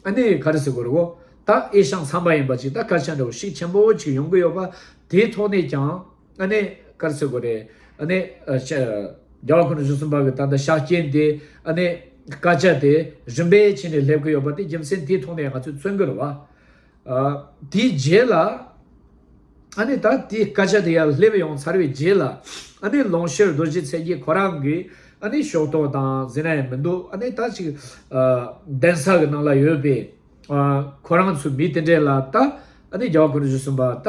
ཨ་ནི་ག་རེ་ཟེར་དགོས་རེད་གོ། ད་ཨེ་ཤང་ཚང་པ་ཡིན་པ་ཅིག་ད་སྐད་ཆ་འདྲ་བོ་ཤུགས་ཆེན་པོ་ཅིག་ཡོང་གི་ཡོད་པ། དེའི་ཐོག་ནས་ཀྱང་། ཨ་ནི་ག་རེ་ཟེར་དགོས་རེད། ཨ་ནི་ཨ་ཅེ་རྒྱལ་བ་སྐུ་ཕྲེང་བཅུ་གསུམ་པ་གི་ད་ལྟ་ཕྱག་རྐྱེན་དེ། ཨ་ནི་བཀའ་རྒྱ་དེ་རིམ་པས་བྱས་ནས་སླེབས་ཀྱི་ཡོད་པ་དེ་རྒྱུ་མཚན་དེའི་ཐོག་ནས་ང་ཚོས་མཚོན་གྱི་རེད་བ། ཨ་དེའི་རྗེས་ལ་ ཨ་ནི་ད་དེའི་སྐད་ཆ་དེ་ཡར་སླེབས་ཡོང་ཚར་བའི་རྗེས་ལ། ཨ་ནི་ལོངས་སྤྱོད་རྡོ་རྗེ་ཚེ་རྒྱལ་ཁོ་རང་གི་ཨ་ནི་ཕྱོགས་གཏོགས་དང་ཟེར་ན་ཡང་མི་འདུག་ཨ་ནི་ད་ཅིག་ཨ་གདན་ས་གི་ནང་ལ་ཡོད་པའི་ཨ་ཁོ་རང་ཚོའི་མི་དེ་འདྲས་ལ་ད་ཨ་ནི་རྒྱལ་བ་དཀོན་མཆོག་གསུམ་པ་ད་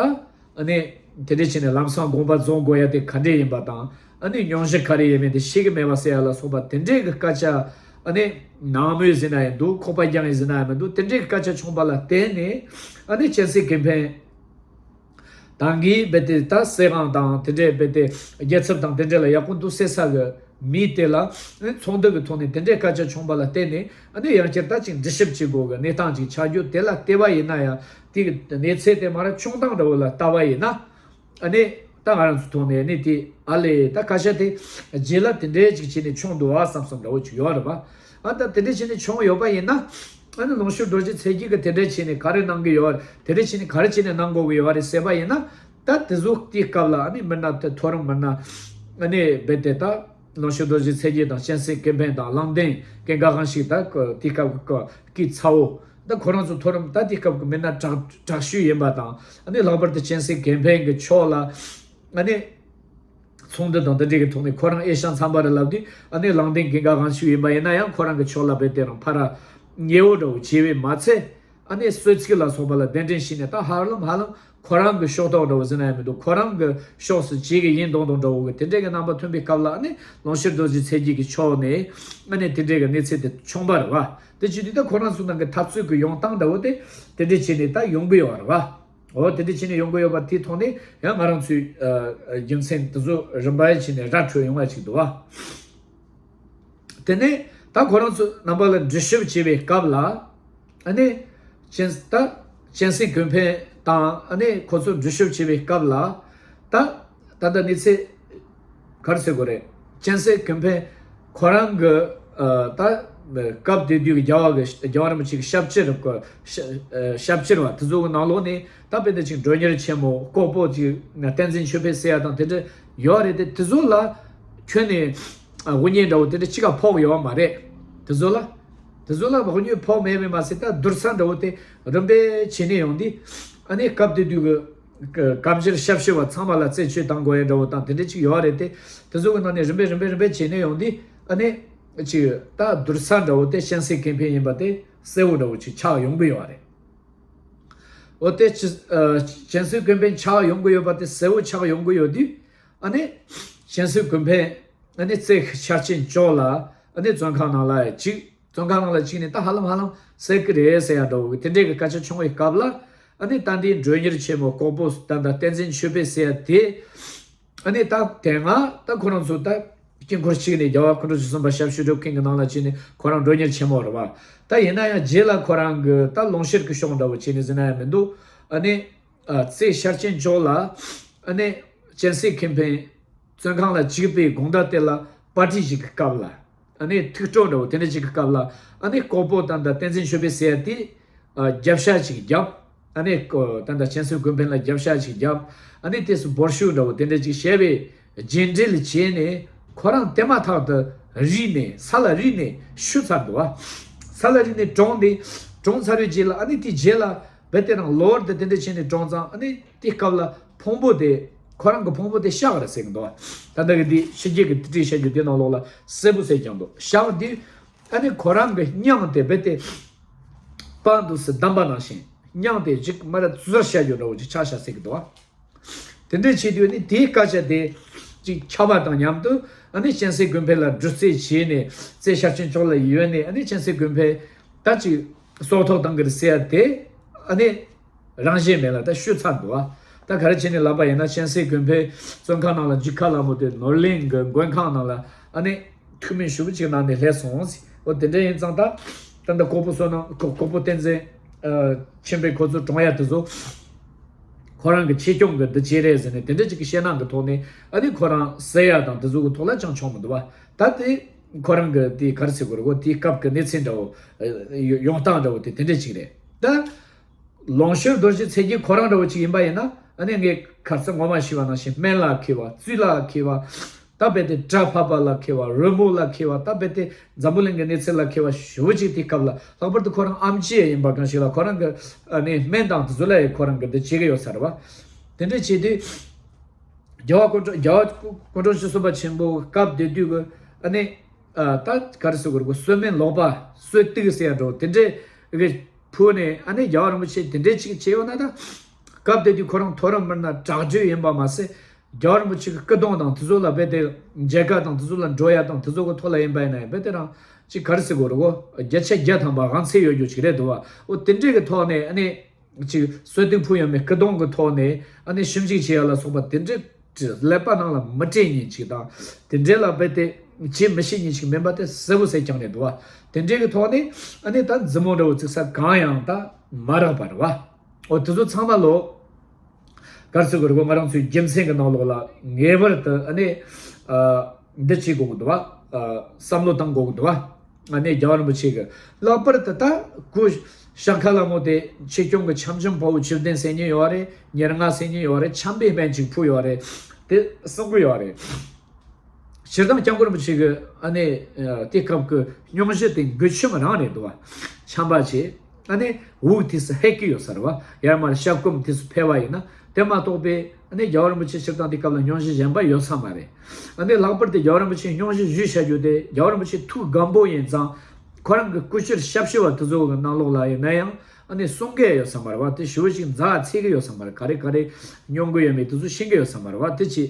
ཨ་ནི་དེ་འདྲས་བྱས་ནས་ལམ་སང་དགོངས་པ་རྫོགས་དགོས་ཡ་དེ་ག་འདྲས་ཡིན་པ་དང་། ཨ་ནི་སྙུང་གཞི་ག་རེ་ཡིན་མིན་དེ་ཤེས་ཀྱི་མེད་པ་ཟེར་ཡ་ལ་སོགས་པ་དེ་འདྲས་ཀྱི་སྐད་ཆ། ཨ་ནི་ནང་མོལ་ཟེར་ན་ཡང་འདུག་ཁོག་པ་རྒྱང་ཡིན་ཟེར་ན་ཡང་མི་འདུག་དེ་འདྲས་ཀྱི་སྐད་ཆ་བྱུང་བ་ལ་བརྟེན་ནས། ཨ་ནི་སྤྱན་གཟིགས་ཀུན་ཕན་དང་གིས་རྦད་དེ་ད་སྲིད་དབང་དང་དེ་འདྲས་རྦད་དེ་རྒྱལ་ཚབ་དང་དེ་འདྲས་ལ་ཡག་པོ་འདུག་ཟེར་ས་གི་མི་དེ་ལ། ཨ་ནི་ཚོགས་འདུ་གི་ཐོག་ནས་དེ་འདྲས་སྐད་ཆ་བྱུང་བ་ལ་བརྟེན་ནས། ཨ་ནི་ཡང་བསྐྱར་ད་ཅིག་འདྲི་ཞིབ་བྱེད་དགོས་གི་གནས་སྟངས་ཅིག་ཆགས་རྒྱུ་དེ་ལ་བལྟས་པ་ཡིན་ན་ཡང་། དེ་གི་གནས་ཚད་དེ་མར་བྱུང་སྟངས་འདྲ་བོ་ལ་བལྟ་བ་ཡིན་ན། ཨ་ནི་ད་ང་རང་ཚོ་ཐོག་ནས་ཨ་ནི་དེ་ཨ་ལས་ད་སྐད་ཆ་དེ་རྗེས་ལ་དེ་འདྲས་ཅིག་བྱས་ནས་བྱུང་འདུག་བ་བསམ་བསམ་འདྲ་བོ་ཅིག་ཡོད་རེད་པ། ཨ་ད་དེ་འདྲས་བྱས་ནས་བྱུང་ཡོད་པ་ཡིན་ན། ཨ་ནི་ལོངས་སྤྱོད་རྡོ་རྗེ་ཚེ་རྒྱལ་གྱིས་དེ་འདྲས་བྱས་ནས་ག་རེ་གནང་གི་ཡོད་རེད། དེ་འདྲས་བྱས་ནས་ག་རེ་བྱས་ནས་གནང་དགོས་ཀྱི་ཡོད་རེད་ཟེར་བ་ཡིན་ན། ད་དེ་ཚོ་དེའི་སྐབས་ལ་ཨ་ནི་མི་སྣ་དེ་མཐོ་རིམ་མི་སྣ་ཨ་ནི་རྦད་དེ་ད་ལོངས་སྤྱོད་རྡོ་རྗེ་ཚེ་རྒྱལ་དང་སྤྱན་གཟིགས་ཀུན་ཕན་དང་གླང་ལྡན་ཀུན་དགའ་དབང་ཕྱུག་ད་དེའི་སྐབས་ཀྱི་སྐུའི་ཚ་བོ། ད་ཁོ་རང་ཚོ་མཐོ་རིམ་ད་དེའི་སྐབས་ཀྱི་མི་སྣ་དྲག་དྲག་ཤོས་ཡིན་པ་དང་། ཨ་ནི་ལྷག་པར་དུ་སྤྱན་གཟིགས་ཀུན་ཕན་གྱི་ཕྱོགས་ལ་ཨ་ནི་ཚོགས་འདུ་དང་དེ་འདྲའི་གི་ཐོག་ནས་ཁོ་རང་ཨེ་ཤང་ཚང་པ་རེད་ལབ་དུས། ཨ་ནི་གླང་ལྡན་ཀུན་དགའ་དབང་ཕྱུག་ཡིན་པ་ཡིན་ན་ཡང་ཁོ་རང་གི་ཕྱོགས་ལ་རྦད་དེ་རང་ཕར་ཉེ་བོ་འདྲ་བོ་བྱས་པས་མ་ཚད། ཨ་ནི་གསོལ་ཚིགས་ལ་སོགས་པ་ལ་གདན་འདྲེན་བྱས་ནས་ད་ཧ་ལམ་ཧ་ལམ་ཁོ་རང་གི་ཕྱོགས་གཏོགས་འདྲ་བོ་ཟེར་ན་ཡང་མི་འདུག་ཁོ་རང་གི་ཕྱོགས་སུ་བྱེད་ཀྱི་ཡིན་མདོག་མདོག་འདྲ་བོ་གི་དེ་འདྲའི་གི་རྣམ་པ་ཐོན་པའི་སྐབས་ལ། ཨ་ནི་ལོངས་སྤྱོད་རྡོ་རྗེ་ཚེ་རྒྱལ་གྱི་ཕྱོགས་ནས་ཨ་ནི་དེ་འདྲའི་གི་གནས་ཚུལ་དེ་བྱུང་བ་རེད་བ། དེ་བྱེད་དུས་ད་ཁོ་རང་ཚོ་ནང་གི་འཐབ་རྩོད་ཀྱི་ཡོང་སྟངས་འདྲ་བོ་དེ་དེ་འདྲའི་བྱས་ནས་ད་ཡོང་གི་ཡོད་རེད་བ། འོ་དེ་འདྲ་བྱས་ནས་ཡོང་གི་ཡོད་པ་དེའི་ཐོག་ནས་ཡང་ང་རང་ཚོའི་ཨ་རྒྱུ་མཚན་དེ་ཚོ་རིམ་པ་བྱས་ནས་ར་འཕྲོད་ཡོང་བ་ཞིག་འདུག་བ། དེ་ནས་ད་ཁོ་རང་ཚོ་རྣམ་པ་ལ་འདྲི་ཞིབ་བྱེད་པའི་སྐབས་ལ། ཨ་ནི་སྤྱན་ད་སྤྱན་གཟིགས་ཀུན་ཕན་དང་ཨ་ནི་ཁོ་ཚོ་འདྲི་ཞིབ་བྱེད་པའི་སྐབས་ལ། ད་ད་ལྟ་གནས་ཚད་ག་རེ་ཟེར་དགོས་རེད། སྤྱན་གཟིགས་ཀུན་ཕན་ཁོ་རང་གི་ཨ་ད་སྐབས་དེ་དུས་ཀྱི་རྒྱལ་བ་གི་རྒྱལ་བ་རིན་པོ་ཆེ་གི་ཞབས་ཕྱི་རུ་གི་ཞབས་ཕྱི་བ་དེ་ཚོ་གི་ནང་ལོགས་ནས་ད་དཔེ་འདི་ཅིག་མགྲོན་གཉེར་ཆེན་མོ་ལྐོག་པོ་ཅིག་བསྟན་འཛིན་ཆོས་འཕེལ་ཟེར་ཡ་དང་དེ་འདྲ་ཡོད་རེད་དེ། དེ་ཚོ་ལ་ཁྱོན་ནས་དབུ་བརྙེས་འདྲ་བོ་དེ་འདྲ་ཅི་ག་ཕོག་ཡོད་མ་རེད། དེ་ཚོ་ལ་དེ་ཚོ་ལ་དབུ་བརྙེས་ཕོག་མེད་པས་མ་ཟད། ད་བསྡུར་ས་འདྲ་བོ་དེ་རིམ་པས་བྱས་ནས་ཡོང་དུས། ཨ་ནི་སྐབས་དེ་དུས་ཀྱི་སྐབས་འཆར་ཞབས་ཞུ་བ་ཚང་མ་ལ་རྩད་གཅོད་བཏང་དགོས་ཡ་འདྲ་བོ་དང་དེ་འདྲ་ཅིག་ཡོད་རེད་དེ། དེ་ཚོ་གི་ནང་ནས་རིམ་པས་རིམ་པས་རིམ་པས་བྱས་ནས་ཡོང་དུས། ཨ་ནི་ཅིག་ད་བསྡུར་ས་འདྲ་བོ་དེ་སྤྱན་གཟིགས་ཀུན་ཕན་ཡིན་པ་དེ་གསལ་བོ་འདྲ་བོ་ཅིག་ཆགས་ཡོང་གི་ཡོད་རེད། འོ་དེ་ཅི་ཨ་སྤྱན་གཟིགས་ཀུན་ཕན་ཆགས་ཡོང་གི་ཡོད་པ་དེ་གསལ་བོ་ཆགས་ཡོང་གི་ཡོད་དུས། ཨ་ནི་སྤྱན་གཟིགས་ཀུན་ཕན་ཨ་ནི་རྩེ་ཤར་ཆེན་ཕྱོགས་ལ་ཨ་ནི་བཙོན་ཁང་ནང་ལ་ཅིག་བཙོན་ཁང་ནང་ལ་ཅིག་ནས་ད་ཧ་ལམ་ཧ་ལམ་ཟེར་གི་རེད་ཟེར་ཡ་འདྲ་བོ་དེ་འདྲའི་གི་སྐད་ཆ་བྱུང་བའི་སྐབས་ལ། ཨ་ནི་ད་འདིའི་མགྲོན་གཉེར་ཆེན་མོ་ལྐོག་པོ་ད་ད་བསྟན་འཛིན་ཆོས་འཕེལ་ཟེར་ཡ་དེ། ཨ་ནི་ད་དེ་སྔ་ད་ཁོ་རང་ཚོ་ད་དཀྱིལ་འཁོར་གཅིག་ནས་རྒྱལ་བ་དཀོན་མཆོག་གསུམ་པ་ཞབས་ཞུ་སྒྲུབ་མཁན་གྱི་ནང་ལ་ཅིག་ནས་ཁོ་རང་མགྲོན་གཉེར་ཆེན་མོ་རེད་བ། ད་ཡིན་ན་ཡང་རྗེས་ལ་ཁོ་རང་གི་ད་ལོངས་སྤྱོད་ཀྱི་ཕྱོགས་འདྲ་བོ་བྱས་ནས་ཟེར་ན་ཡང་མི་འདུག་ཨ་ནི་ཨ་རྩེ་ཤར་ཆེན་ཕྱོགས་ལ་ཨ་ནི་སྤྱན་གཟིགས་ཀུན་ཕན་བཙོན་ཁང་ལ་བཅུག་པའི་དགོང་དག་དེ་ལ་པར་ཊི་ཞིག་གི་སྐབས་ལ། ཨ་ནི་ཐུགས་སྤྲོ་འདྲ་བོ་དེ་འདྲ་ཅིག་གི་སྐབས་ལ། ཨ་ནི་ལྐོག་པོ་ད་ད་བསྟན་འཛིན་ཆོས་འཕེལ་ཟེར་ཡ་དེ་ཨ་རྒྱབ་ཤ་ཅིག་བརྒྱབ། ཨ་ནི་ཀོ་ད་ད་སྤྱན་གཟིགས་ཀུན་ཕན་ལ་རྒྱབ་ཤ་ཅིག་བརྒྱབ། ཨ་ནི་དེ་སུ་འབོར་ཤུགས་འདྲ་བོ་དེ་འདྲ་ཅིག་བྱས་པའི་རྗེས་འབྲེལ་བྱས་ནས་ཁོ་རང་དེ་མ་ཐག་ཏུ་རིལ་ནས་ས་ལ་རིལ་ནས་ཤི་ཚར་འདུག་བ། ས་ལ་རིལ་ནས་གྲོངས་ཏེ། གྲོངས་ཚར་བའི་རྗེས་ལ། ཨ་ནི་དེའི་རྗེས་ལ་རྦད་དེ་རང་ལོ་བར་དུ་དེ་འདྲ་བྱས་ནས་གྲོངས་ཙང་། ཨ་ནི་དེའི་སྐབས་ལ་ཕུང་པོ་དེ་ཁོ་རང་གི་ཕུང་པོ་དེ་གཤགས་རེད་ཟེར་གི་འདུག་བ། ད་ལྟ་གི་འདི་ཕྱི་རྒྱལ་གྱི་བསྡུས་གྲྭས་བཤད་རྒྱུ་དེ་ནང་ལོགས་ལ་གསལ་པོ་གསལ་རྐྱང་འདུག་གཤགས་དུས། ཨ་ནི་ཁོ་རང་གི་སྙིང་དེ་རྦད་དེ་པ་འདུག་སེ་བསྡམས་པ་ནང་བཞིན། སྙིང་དེ་ཅིག་མར་འཛུལ་བྱ་རྒྱུ་འདྲ་བོ་ཅིག་ཆགས་བཞག་ཟེར་གི་འདུག་བ། དེ་འདྲ་བྱེད་དུས་ནི་དེའི་སྐད་ཆ་དེ་ཅིག་ཁྱབ་པ་དང་མཉམ་དུ། ཨ་ནི་སྤྱན་གཟིགས་ཀུན་ཕན་ལ་སྒྲུབ་རྩིས་བྱས་ནས་རྩེ་ཤར་ཆེན་ཕྱོགས་ལ་ཡོད་ནས། ཨ་ནི་སྤྱན་གཟིགས་ཀུན་ཕན་ད་ཅིག་སྲོག་ཐོག་བཏང་གི་རེད་ཟེར་ཡ་དེ། ཨ་ནི་རང་བཞིན་མེད་ལ་ད་ཤི་ཚར་འདུག་བ། ད་ག་རེ་བྱས་ནས་ལབ་པ་ཡིན་ན། སྤྱན་གཟིགས་ཀུན་ཕན་བཙོན་ཁང་ནང་ལ་འཇུག་ཁ་ལ་མོ་དེ་ནོར་གླིང་གི་མགོན་ཁང་ནང་ལ་ཨ་ནི་ཐུགས་སྨོན་ཞེ་པོ་ཅིག་གནང་ནས་སླེབས་སོང་ཟེར། འོ་དེ་འདྲ་ཡིན་ཙང་ད་ད་ལྟ་ལྐོག་པོ་བསོད་ནམས་ལྐོག་ལྐོག་པོ་བསྟན་འཛིན་ཨ་ཆོས་འཕེལ་ཁོ་ཚོ་གྲོངས་ཡ་དེ་ཚོ་ཁོ་རང་གི་ཆེ་ཆུང་གི་འདི་བྱས་རེད་ཟེར་ནས་དེ་འདྲ་ཅིག་གི་བཤད་ནང་གི་ཐོག་ནས། ཨ་ནི་ཁོ་རང་ཟེར་ཡ་དང་དེ་ཚོ་གི་ཐོག་ལ་ཅང་བྱུང་མི་འདུག་བ། ད་དེ་ཁོ་རང་གི་དེ་ག་རེ་ཟེར་དགོས་རེད། འོ་དེའི་སྐབས་ཀྱི་གནས་ཚུལ་འདྲ་བོ་ཨ་ཡོ་ཡོང་སྟངས་འདྲ་བོ་དེ་དེ་འདྲ་ཅིག་རེད་ད། ལོངས་སྤྱོད་རྡོ་རྗེ་ཚེ་རྒྱལ་ཁོ་རང་འདྲ་བོ་ཅིག་ཡིན་པ་ཡིན་ན། ཨ་ནི་ངས་ཁ་སང་ངོ་མ་ཞུས་པ་ནང་བཞིན་སྨན་ལ་མཁས་པ། རྩིས་ལ་མཁས་པ། ད་རྦད་དེ་སྒྲ་ཕབ་པ་ལ་མཁས་པ། རོལ་མོ་ལ་མཁས་པ། ད་རྦད་དེ་འཛམ་བུ་གླིང་གི་གནས་ཚུལ་ལ་མཁས་པ་ཞེ་པོ་ཅིག་དེའི་སྐབས་ལ། ལྷག་པར་དུ་ཁོ་རང་ཨེམ་ཆི་ཡིན་པ་གང་ཞིག་ལ། ཁོ་རང་གི་ཨ་ནི་སྨན་དང་དེ་ཚོ་ལ་ཡང་ཁོ་རང་གི་འདི་བྱེད་ཀྱི་ཡོད་ས་རེད་བ། དེ་འདྲ་བྱས་དུས། རྒྱལ་བ་སྐུ་འཕྲེང་རྒྱལ་བ་སྐུ་འཕྲེང་བཅུ་གསུམ་པ་ཆེན་པོ་སྐབས་དེ་དུས་ཀྱི་ཨ་ནི། ད་ག་རེ་ཟེར་དགོས་རེད་གོ་གསོལ་སྨན་ལོག་པ་གསོལ་གཏུག་ཟེར་ཡ་འདྲ་བོ་དེ་འདྲས་གི་ཕུལ་ནས་ཨ་ནི་རྒྱལ་བ་རིན་པོ་ཆེ་དེ་འདྲས་ཅིག་བྱས་ཡོད་ན་ད། སྐབས་དེ་དུས་ཁོ་རང་མཐོ་རིམ་མི་སྣ་གྲགས་རྒྱུ་ཡིན་པ་མ་ཟད། རྒྱལ་བ་རིན་པོ་ཆེ་གི་སྐུ་གདུང་དང་དེ་ཚོ་ལ་རྦད་དེ་མཇལ་ཁ་དང་དེ་ཚོ་ལ་འགྲོ་ཡ་དང་དེ་ཚོ་གི་ཐོག་ལ་ཡིན་པ་ཡིན་ན་ཡང་རྦད་དེ་རང་ཅིག་ག་རེ་ཟེར་དགོས་རེད་གོ་བརྒྱ་ཆ་བརྒྱ་ཐམ་པ་དབང་ཚད་ཡོད་རྒྱུ་ཅིག་རེད་འདུག་བ། འོ་དེ་འདྲས་གི་ཐོག་ནས་ཨ་ནི། ཅིག་གསོལ་གཏུག་ཕུལ་ཡོད་མེད་སྐུ་གདུང་གི་ཐོག་ནས་ཨ་ནི་ཞིབ་འཇུག་བྱེད་ཡ་ལ་སོགས་པ་དེ་འདྲའི་ཀླད་པ་ནང་ལ་མི་སྤྲད་མཁན་ཅིག་དང་དེ་འདྲའི་ལ་རྦད་དེ་བྱེད་མི་ཤེས་མཁན་ཅིག་མིན་པ་དེ་གསལ་པོ་གསལ་རྐྱང་རེད་འདུག་བ། དེ་འདྲའི་གི་ཐོག་ནས་ཨ་ནི་ད་མཛུབ་མོ་འདྲ་བོ་བཙུགས་ས་གང་ཡང་ད་མ་རག་པ་རེད་བ། འོ་དེ་ཚོ་ཚང་མ་ལོ། ག་རེ་ཟེར་དགོས་རེད་གོ་ང་རང་ཚོའི་རྒྱུ་མཚན་གི་ནང་ལོགས་ལ་ངེས་པར་དུ་ཨ་ནི། འདི་བྱེད་དགོས་ཀྱི་འདུག་བ། བསམ་བློ་བཏང་དགོས་ཀྱི་འདུག་བ། ཨ་ནི་རྒྱལ་བ་རིན་པོ་ཆེ་གི་ལྷག་པར་དུ་ད་སྐུ་ཞབས་ཁ་ལ་མོ་དེ་ཆོས་སྐྱོང་གི་ཆབ་འཇམ་དཔའ་བོ་བཅུ་ལྡན་ཟེར་མཁན་ཡོད་རེད། ཉེར་ལྔ་ཟེར་མཁན་ཡོད་རེད། ཆམ་པའི་སྨན་ཅིག་ཕུལ་ཡོད་རེད། དེ་གསུང་གི་ཡོད་རེད། སྤྱིར་བཏང་སྐྱབས་མགོན་རིན་པོ་ཆེ་གི་ཨ་ནི་དེ་སྐབས་ཀྱི་སྙུང་གཞི་དེ་མགུལ་ཆུམ་རང་རེད་འདུག་བ། ཆམ་པ་བྱས། ཨ་ནི་དབུགས་དུས་སུ་ཧད་ཀྱི་ཡོད་ས་རེད་བ། ཡར་མར་ཞབས་སྐོམ་དུས་སུ་འཕེལ་བ་ཡིན་ན་དེ་མ་གཏོགས་པའི་ཨ་ནི་རྒྱལ་བ་རིན་པོ་ཆེ་སྤྱིར་བཏང་དེ་སྐབས་ལ་སྙུང་གཞི་གཞན་པ་ཡོད་ས་མ་རེད། ཨ་ནི་ལྷག་པར་དུ་རྒྱལ་བ་རིན་པོ་ཆེའི་སྙུང་གཞི་ཞུས་བྱ་རྒྱུ་དེ་རྒྱལ་བ་རིན་པོ་ཆེ་ཐུགས་སྒམ་པོ་ཡིན་ཙང་། ཁོ་རང་གི་སྐུ་ཕྱིར་ཞབས་ཕྱི་བ་དེ་ཚོ་གི་ནང་ལོགས་ལ་ཡིན་ན་ཡང་ཨ་ནི་གསུང་གི་ཡོད་ས་མ་རེད་བ། དེ་ཞུ་བ་ཞིག་མཛའ་ཚིག་གི་ཡོད་ས་མ་རེད། ག་རེ་ག་རེ་སྙུང་གི་ཡོད་མེད་དེ་ཚོ་ཤེས་གི་ཡོད་ས་མ་རེད་བ། དེ་ཅི་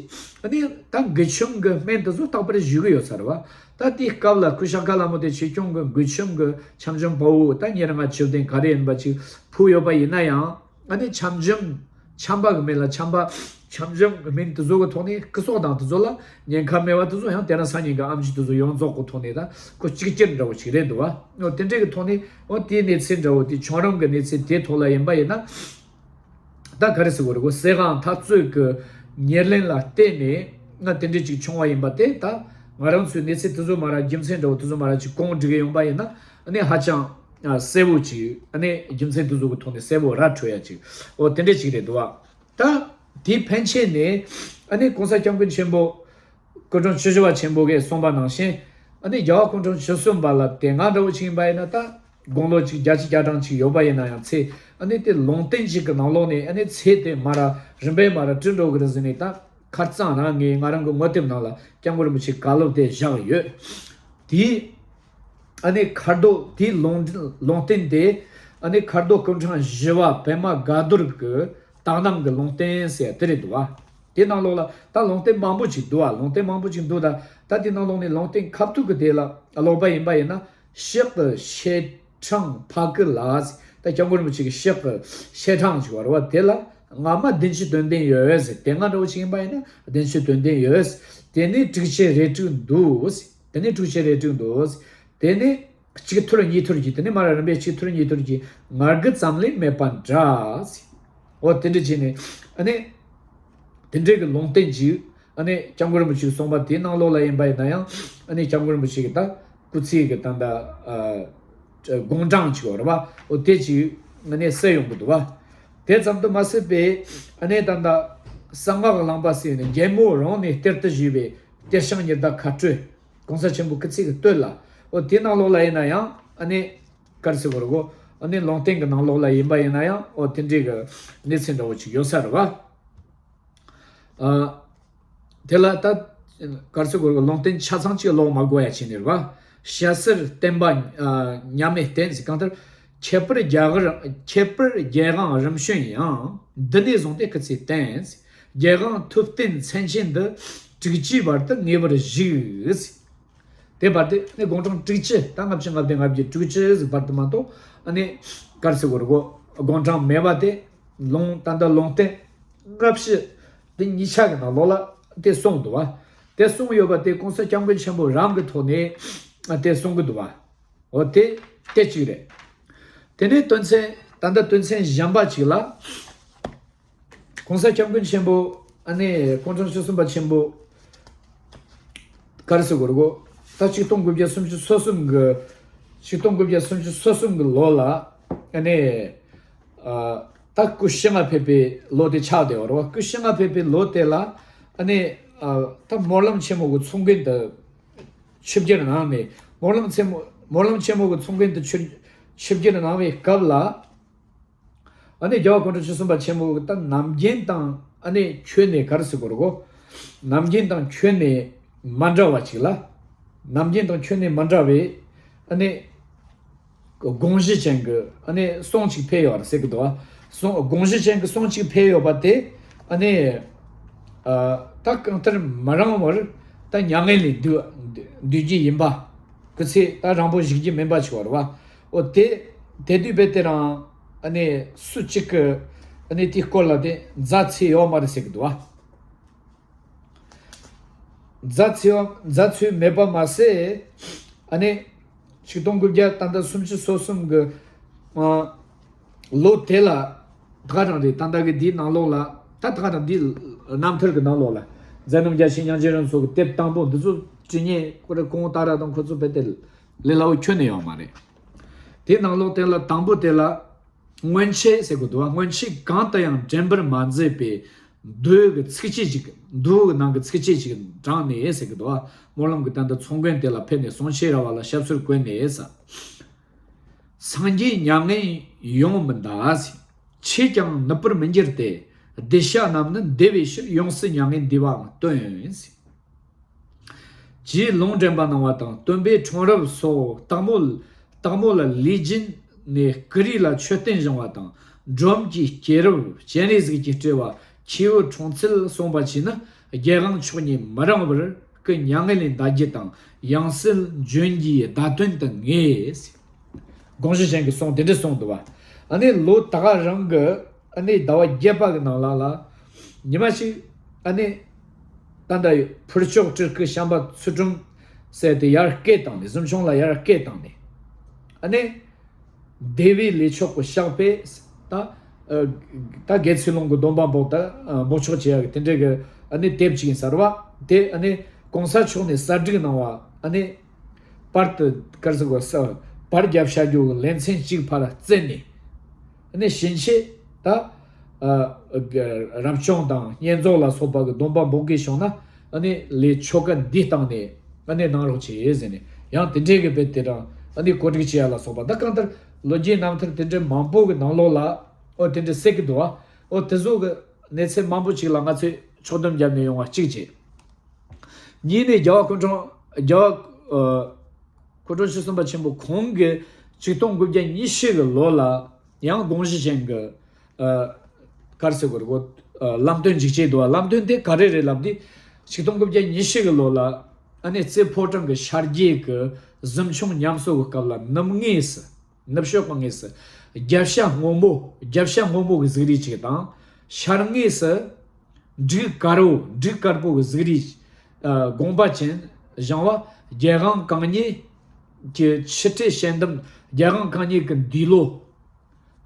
ཨ་ནི་ད་མགུལ་ཆུམ་གི་སྨན་དེ་ཚོ་རྟག་པར་ཞུ་གི་ཡོད་ས་རེད་བ། ད་དེའི་སྐབས་ལ་སྐུ་ཞབས་ཁ་ལ་མོ་དེ་ཆོས་སྐྱོང་གི་མགུལ་ཆུམ་གི་ཆམ་ཆམ་དཔའ་བོ་ད་ཉེར་ལྔ་བཅུ་བདུན་ག་རེ་ཡིན་པ་ཅིག་ཕུལ་ཡོད་པ་ཡིན་ན་ཡང་། ཨ་ནི་ཆམ་ཆམ། ཆམ་པ་གི་སྨན་ལ་ཆམ་པ། ཆམ་ཆམ་གི་སྨན་དེ་ཚོ་གི་ཐོག་ནས་སྐུ་སྲོག་དང་དེ་ཚོ་ལ་ཉེན་ཁ་མེད་པ་དེ་ཚོ་ཡང་དེ་རིང་སང་ཉིན་གི་ཨེམ་ཆི་དེ་ཚོ་ཡོངས་རྫོགས་གི་ཐོག་ནས་ད་སྐུ་གཅིག་གྱུར་འདྲ་བོ་ཞིག་རེད་འདུག་བ། འོ་དེ་འདྲའི་གི་ཐོག་ནས་འོ་དེའི་གནས་ཚུལ་འདྲ་བོ་དེ་ཆོས་རིམ་གི་གནས་ཚུལ་དེའི་ཐོག་ལ་ཡིན་པ་ཡིན་ན། ད་ག་རེ་ཟེར་དགོས་རེད་གོ་གསེར་སྒང་འཐབ་རྩོད་ཀྱི་ཉེར་ལེན་ལ་བརྟེན་ནས་ང་དེ་འདྲ་ཅིག་བྱུང་བ་ཡིན་པ་དེ་ད་ང་རང་ཚོའི་གནས་ཚུལ་དེ་ཚོ་མ་ར་རྒྱུ་མཚན་འདྲ་བོ་དེ་ཚོ་མ་ར་ཅིག་གོང་སྒྲིག་གི་ཡོང་པ་ཡིན་ན་ཨ་ནི་ཧ་ཅང་གསལ་བོ་ཅིག་ཨ་ནི་རྒྱུ་མཚན་དེ་ཚོ་གི་ཐོག་ནས་གསལ་བོ་ར་འཕྲོད་ཡ་ཅིག་འོ་དེ་འདྲ་ཅིག་རེད་འདུག་བ། ད་དེའི་ཕན་ཆད་ནས་ཨ་ནི་གོང་ས་སྐྱབས་མགོན་ཆེན་པོ་སྐུ་ཕྲེང་བཅུ་བཞི་པ་ཆེན་པོ་གིས་གསུངས་པ་ནང་བཞིན་ཨ་ནི་རྒྱལ་བ་སྐུ་ཕྲེང་བཅུ་གསུམ་པ་ལ་དེ་སྔ་འདྲ་བོ་ཅིག་ཡིན་པ་ཡིན་ན་ད། དགུང་ལོ་གཅིག་བརྒྱད་ཅུ་གྱ་གྲངས་ཅིག་ཡོད་པ་ཡིན་ན་ཡང་ཚེ་ཨ་ནི་དེ་ལུང་བསྟན་ཅིག་གི་ནང་ལོགས་ནས་ཨ་ནི་ཚེ་དེ་མ་ར་རིམ་པས་མ་ར་བྲི་འགྲོ་གི་རེད་ཟེར་ནས་ད་ཁ་རྩང་རང་ངས་ང་རང་གི་ངོ་དེབ་ནང་ལ་སྐྱབས་མགོན་རིན་པོ་ཆེའི་བཀའ་སློབ་དེ་བཞག་ཡོད། དེའི་ཨ་ནི་ཁ་རྡོ་དེའི་ལུང་ལུང་བསྟན་དེ་ཨ་ནི་ཁ་རྡོ་སྐུ་ཕྲེང་བཞི་པ་པདྨ་དགའ་རྡོར་གྱི་དག་སྣང་གི་ལུང་བསྟན་ཟེར་དེ་རེད་འདུག་བ། དེ་ནང་ལོགས་ལ་ད་ལུང་བསྟན་མང་པོ་ཅིག་འདུག་བ། ལུང་བསྟན་མང་པོ་ཅིག་འདུག་ད་ད་དེ་ནང་ལོགས་ནས་ལུང་བསྟན་ཁ་ཐུག་གི་དེ་ལ་ཀློག་པ་ཡིན་པ་ཡིན་ན། ཕྱག་གི་ཕྱེད་ཕྲེང་ཕ་གི་ལ། ད་སྐྱབས་མགོན་རིན་པོ་ཆེ་གི་ཕྱག་གི་ཕྱེད་ཕྲེང་ཅིག་ཡོད་རེད་བ། དེ་ལ་སྔ་མ་བདུན་ཅུ་དོན་ལྡན་ཡོད་ཟེར། དེ་སྔ་འདྲ་བོ་ཅིག་ཡིན་པ་ཡིན་ན་བདུན་ཅུ་དོན་ལྡན་ཡོད་ཟེར། དེ་ནས་དྲུག་ཅུ་རེ་དྲུག་འདུག་ཟེར། དེ་ནས་དྲུག་ཅུ་རེ་དྲུག་འདུག་ཟེར། དེ་ནས་གཅིག་ཐུར་གཉིས་ཐུར་གྱིས་དེ་ནས་མ་ར་རིམ་པས་གཅིག་ཐུར་གཉིས་ཐུར་གྱིས་ང་རྒྱལ་ཙམ་ལས་མེད་པ་འདྲ་ཟེར། འོ་དེ་འདྲ་བྱས་ནས་ཨ་ནི། དེ་འདྲའི་གི་ལུང་བསྟན་ཅིག་ཨ་ནི་སྐྱབས་མགོན་རིན་པོ་ཆེས་གསུངས་པ་དེའི་ནང་ལོགས་ལ་ཡིན་པ་ཡིན་ན་ཡང་ཨ་ནི་སྐྱབས་མགོན་རིན་པོ་ཆེ་གི་ད་སྐུ་ཚེ་གི་ད་ལྟ་ཨ་དགུང་གྲངས་ཅིག་ཡོད་རེད་བ། འོ་དེ་ཅིག་ཨ་ནི་གསལ་ཡོང་གི་འདུག་བ། དེ་ཙམ་དུ་མ་ཟད་པའི་ཨ་ནི་ད་ལྟ་གསང་སྔགས་གླིང་པ་ཟེར་ནས་རྒྱལ་མོ་རང་ནས་གཏེར་དུ་བཞེས་པའི་གཏེར་བྱང་ཉི་ཟླ་མཁའ་སྤྲོད་གོང་ས་ཆེན་པོ་སྐུ་ཚེ་གི་སྟོད་ལ། འོ་དེའི་ནང་ལོགས་ལ་ཡིན་ན་ཡང་ཨ་ནི་ག་རེ་ཟེར་དགོས་རེད་གོ་ཨ་ནི་ལུང་བསྟན་གི་ནང་ལོགས་ལ་ཡིན་པ་ཡིན་ན་ཡང་འོ་དེ་འདྲའི་གི་གནས་ཚུལ་འདྲ་བོ་ཅིག་ཡོད་ས་རེད་བ། ཨ། དེ་ལ་ད། ག་རེ་ཟེར་དགོས་རེད། ལུང་བསྟན་ཆ་ཚང་གཅིག་ཀློག་མ་དགོས་ཡ་བྱས་ནས་རེད་བ། ཞྭ་སེར་བསྟན་པ་ཨ་མཉམ་མེད་བསྟན་ཟེར་གང་ལྟར། ཁྱད་པར་རྒྱལ་དབང་ཁྱད་པར་རྒྱལ་དབང་རིམ་བྱོན་ཡང་། འདི་ནས་བཟུང་སྟེ་སྐུ་ཚེ་བརྟན་ཟེར། རྒྱལ་དབང་ཐུབ་བསྟན་མཚན་ཅན་འདི། དྲུག་ཅུའི་བར་དུ་ངེས་པར་བཞུགས་ཟེར། དེ་བར་དུ་ནི་དགུང་གྲངས་དྲུག་ཅུ་ད་ལྔ་བཅུ་ང་བདུན་ང་བརྒྱད་དྲུག་ཅུ་ཟིག་བར་དུ་མ་གཏོགས་ཨ་ནི་ག་རེ་ཟེར་དགོས་རེད་གོ་དགུང་གྲངས་མེད་པ་དེ་ལུང་ད་ལྟ་ལུང་བསྟན་སྔ་ཕྱི་དེ་གཉིས་ཆ་གི་ནང་ལོགས་ལ་དེ་གསུངས་འདུག་བ། དེ་གསུངས་ཡོད་པ་དེ་གོང་ས་སྐྱབས་མགོན་ཆེན་པོ་རང་གི་ཐོག་ནས་དེ་གསུང་གི་འདུག་བ། འོ་དེ་དེ་གཅིག་རེད། དེ་ནས་དོན་ཚན་ད་ལྟ་དོན་ཚན་གཞན་པ་གཅིག་ལ། གོང་ས་སྐྱབས་མགོན་ཆེན་པོ་ཨ་ནི་སྐུ་ཕྲེང་བཅུ་གསུམ་པ་ཆེན་པོ་ག་རེ་ཟེར་དགོས་རེད་གོ་ད་ཆིག་སྟོང་དགུ་བརྒྱ་སུམ་ཅུ་སོ་གསུམ་གི་ཆིག་སྟོང་དགུ་བརྒྱ་སུམ་ཅུ་སོ་གསུམ་གི་ལོ་ལ་ཨ་ནི་ཨ་ད་སྐུ་ཞིང་ང་ཕེབས་པའི་ལོ་དེ་ཆགས་བསྡད་ཡོད་རེད་བ། སྐུ་ཞིང་ང་ཕེབས་པའི་ལོ་དེ་ལ་ཨ་ནི་ཨ་ད་སྨོན་ལམ་ཆེན་མོ་གི་ཚོགས་མགོན་དུ་ཆིབས་བསྒྱུར་གནང་ནས་སྨོན་ལམ་ཆེན་མོ་སྨོན་ལམ་ཆེན་མོ་གི་ཚོགས་མགོན་དུ་ཆིབས་ཆིབས་བསྒྱུར་གནང་བའི་སྐབས་ལ། ཨ་ནི་རྒྱལ་བ་སྐུ་ཕྲེང་བཅུ་གསུམ་པ་ཆེན་མོ་གི་ད་ནམ་རྒྱུན་དང་ ཨ་ནི་ཁྱོན་ནས་ག་རེ་ཟེར་དགོས་རེད་གོ། ནམ་རྒྱུན་དང་ཁྱོན་ནས་མ་འདྲ་བ་ཅིག་ལ། ནམ་རྒྱུན་དང་ཁྱོན་ནས་མ་འདྲ་བའི་ཨ་ནི་དགོངས་གཞི་ཅན་གྱི་ཨ་ནི་གསུང་ཅིག་ཕེབས་ཡོད་རེད་ཟེར་གི་འདུག་བ། གསུང་དགོངས་གཞི་ཅན་གྱི་གསུང་ཅིག་ཕེབས་ཡོད་པ་དེ་ཨ་ནི་ཨ་ད་གང་ལྟར་མི་རིང་བར་ད་མྱ་ངན་ལས་འདུལ་འདུལ་རྒྱུ་ཡིན་པ། སྐུ་ཚེ་ད་རིང་པོ་བཞུགས་རྒྱུ་མིན་པ་ཆགས་པ་རེད་བ། འོ་དེ་དེ་དུས་རྦད་དེ་རང་ཨ་ནི་སུ་གཅིག་གི་ཨ་ནི་དེའི་སྐོར་ལ་དེ་མཛའ་ཚོད་ཡོད་མ་རེད་ཟེར་གི་འདུག་བ། མཛའ་ཚོད་མཛའ་ཚོད་མེད་པ་མ་ཟད། ཨ་ནི་ཆིག་སྟོང་དགུ་བརྒྱ་ད་ལྟ་སུམ་ཅུ་སོ་གསུམ་གི་ཨ་ལོ་དེ་ལ། ད་ག་རང་རེད། ད་ལྟ་གི་འདིའི་ནང་ལོགས་ལ། ད་ད་ག་རང་འདིའི་རྣམ་ཐར་གི་ནང་ལོགས་ལ། མཛད་རྣམ་རྒྱ་ཆེན་སྙིང་རྗེ་རིན་སོགས་ཀྱི་དེབ་དང་པོ་འདི་ཚོ་བྲིས་མཁན་ཁོ་རེ་གོང་ཏཱ་ར་དང་ཁོ་ཚོ་རྦད་དེ་ལས་སླ་བོ་ཁྱོན་ནས་ཡོད་མ་རེད། དེའི་ནང་ལོགས་དེ་ལ་དང་པོ་དེ་ལ། སྔོན་ཆད་ཟེར་གི་འདུག་བ། སྔོན་ཆད་གང་དུ་ཡང་འགྲན་པར་མ་མཛད་པའི་མདོའི་གི་ཚིགས་བཅད་ཅིག་མདོའི་གི་ནང་གི་ཚིགས་བཅད་ཅིག་དྲངས་ནས་ཟེར་གི་འདུག་བ། སྨོན་ལམ་གྱི་ད་ལྟ་ཚོགས་མགོན་དེ་ལ་ཕེབས་ནས་གསུང་ཆོས་ར་བ་ལ་ཞབས་སོར་བཀོད་ནས་ཟེར། སངས་རྒྱས་མྱ་ངན་ཡོང་མི་འདའ་ཟེར། ཆོས་ཀྱང་ནུབ་པར་མི་འགྱུར་ཏེ། གདུལ་བྱ་རྣམས་ནི་བདེ་བའི་ཕྱིར། ཡོངས་སུ་མྱ་ངན་འདས་པའང་སྟོན་ཟེར། རྗེ་ལུང་འདྲེན་པ་གནང་བ་དང་སྟོན་པའི་འཁྲུངས་རབས་སོགས་སྟག་མོ། སྟག་མོ་ལ་ལུས་སྦྱིན་ནས་སྐུ་རིས་ལ་མཆོད་རྟེན་བཞེངས་པ་དང་། འབྲོམ་གྱི་སྐྱེས་རབས་སྤྱན་རས་གཟིགས་ཀྱི་སྤྲུལ་པ་ཁྱེའུ་འཁྲུངས་ཚུལ་གསུངས་པ་བྱས་ན། རྒྱལ་དབང་མཆོག་ཉིད་མི་རིང་བར་སྐུ་མྱ་ངན་ལས་འདའ་རྒྱུ་དང་ཡང་སྲིད་འབྱོན་རྒྱུའི་བརྡ་སྟོན་དུ་ངེས། དགོངས་གཞི་ཅན་གྱི་གསུང་དེ་འདྲ་གསུངས་འདུག་བ། ཨ་ནི་ལོ་ད་ག་རང་གི་ཨ་ནི་ཟླ་བ་བརྒྱད་པ་གི་ནང་ལ་ལ། ཉི་མ་ཞིག་ཨ་ནི་ད་ལྟ་ཕུར་ལྕོག་སྤྲུལ་སྐུ་བྱམས་པ་ཚུལ་ཁྲིམས་ཟེར་དེ་ཡར་སྐད་བཏང་ནས། གཟིམ་ཆུང་ལ་ཡར་སྐད་བཏང་ནས། ཨ་ནི་སྡེ་བའི་ལས་ཆོག་གི་ཕྱག་དཔེ་ད་ཨ་ད་དགེ་ཚུལ་སློང་གི་སྡོམ་པ་འབོག་ད་ཨ་འབོག་ཆོག་བྱེད་ཡག་གི་དེ་འདྲའི་གི་ཨ་ནི་དེབ་ཅིག་ཡིན་ས་རེད་བ། དེ་ཨ་ནི་གོང་ས་མཆོག་ནས་གསར་བསྒྲིགས་གནང་བ། ཨ་ནི་པར་དུ་གར་ཟེར་གོ་ས་པར་རྒྱབ་བཞག་རྒྱུ་གི་ལེ་ཚན་གཅིག་ཕར་བཙལ་ནས། ཨ་ནི་ཕྱིན་ཆད་ད་ཨ་རབ་བྱུང་དང་བསྙེན་རྫོགས་ལ་སོགས་པ་གི་སྡོམ་པ་འབོག་དགོས་བྱུང་ན། ཨ་ནི་ལས་ཆོ་ག་འདི་བཏང་ནས་ཨ་ནི་གནང་རོགས་བྱེད་ཟེར་ནས། ཡང་དེ་འདྲའི་གི་དཔེ་དེ་དང་ཨ་ནི་གོ་སྒྲིག་བྱེད་ཡ་ལ་སོགས་པ། ད་གང་ལྟར་ལོ་རྒྱུས་རྣམ་ཐར་དེ་འདྲའི་མང་པོ་གི་ནང་ལོགས་ལ་ཨོ་དེ་འདྲ་གསལ་གི་འདུག་བ། ཨོ་དེ་ཚོ་གི་གནས་ཚུལ་མང་པོ་ཅིག་ལ་ང་ཚོས་ཕྱོགས་བསྡོམས་བརྒྱབ་ནས་ཡོང་བ་གཅིག་བྱས། གཉིས་ནས་རྒྱལ་བ་སྐུ་ཕྲེང་རྒྱལ་བ་ཨ་སྐུ་ཕྲེང་བཅུ་གསུམ་པ་ཆེན་པོ་ཁོང་གིས་ཆིག་སྟོང་དགུ་བརྒྱ་ཉི་ཤུ་གི་ལོ་ལ་ཡང་དགོངས་གཞི་ཅན་གྱི་ཨ་ག་རེ་ཟེར་དགོས་རེད་གོ། ཨ་ལམ་སྟོན་འཇིགས་བྱེད་འདུག་བ། ལམ་སྟོན་དེ་ག་རེ་རེད་ལབ་དུས། ཆིག་སྟོང་དགུ་བརྒྱ་ཉི་ཤུ་གི་ལོ་ལ་ཨ་ནི་རྩེ་ཕོ་བྲང་གི་ཤར་རྒྱུད་ཀྱི་གཟིམ་ཆུང་ཉམས་གསོ་གི་སྐབས་ལ་ནུབ་ངོས་སུ། ནུབ་ཕྱོགས་ཀྱི་ངོས་སུ་རྒྱབ་ཤ་སྔོན་མོ། རྒྱབ་ཤ་སྔོན་མོ་གི་གཟུགས་རིས་ཅིག་དང་། ཤར་ངོས་སུ་འབྲུག་དཀར་པོ། འབྲུག་དཀར་པོ་གི་གཟུགས་རིས་ཨ་དགོངས་པ་ཅན་བཞེངས་པ། རྒྱལ་དབང་གང་ཉིད་ཀྱི་ཆུ་ཁྲི་ཞལ་འདེབས། རྒྱལ་དབང་གང་ཉིད་ཀྱི་འདས་ལོ།